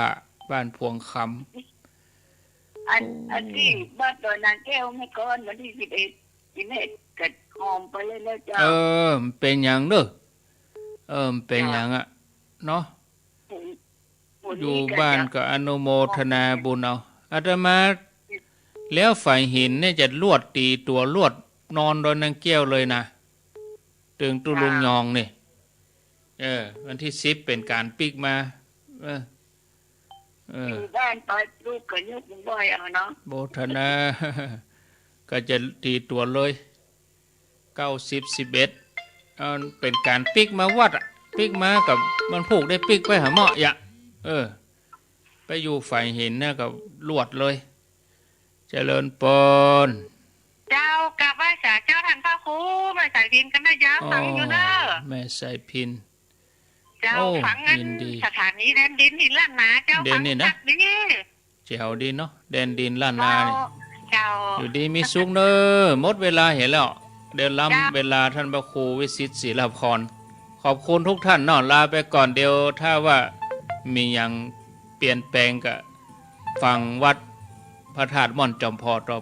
บ้านพวงคำ อัน โอ้ อันตี้บ้านดอยนางแก้วเมื่อก่อนวันตี้สิบเอ็ด กินเห็ดกัดหอมไปเลยนะเจ้า เออ มันเป๋นหยังเนาะ เออ มันเป๋นหยังอะ เนาะ อยู่บ้านก็อนุโมทนาบุญเอา อาตมา แล้วฝายหินเนี่ยจะลวดตี๋ตั๋วลวดนอนดอยนางแก้วเลยนะ ตึงตุ๊ลุงยองนี่ เออ วันตี้สิบเป๋นก๋านปิ๊กมา เออ เออ อยู่บ้านไปลูกก็ยกมือไหว้เอาเนาะ โมทนา ก็จะตี๋ตั๋วเลย เก้าสิบ สิบเอ็ด เออ เป๋นก๋านปิ๊กมาวัดอะ ปิ๊กมากับมันผูกได้ปิ๊กไปหาเหมาะยะ เออ ไปอยู่ฝายหินเนี่ยก็ลวดเลย เจริญปอน เจ้า กราบไหว้สาเจ้าท่านพระครู แม่สายพิณกันนะเจ้า อ๋อ ฟังอยู่เนอะ แม่สายพิณ เจ้า โอ้ ฟังอัน ยินดี สถานีแดนดินนี่ล้านนาเจ้า เดนนี่นะ ฟังชัดดี แจ๋วดีเนาะ แดนดินล้านนานี่ เจ้า เจ้า อยู่ดีมีสุขเนอะ หมดเวลาเหียแล้ว เดี๋ยวล้ำ เจ้า เวลาท่านพระครูวิสิตศิลาภรณ์ ขอบคุณทุกท่านเนาะ ลาไปก่อน เดี๋ยวถ้าว่ามีหยังเปลี่ยนแปลงก็ฟังวัดพระธาตุม่อนจอมทองต่อ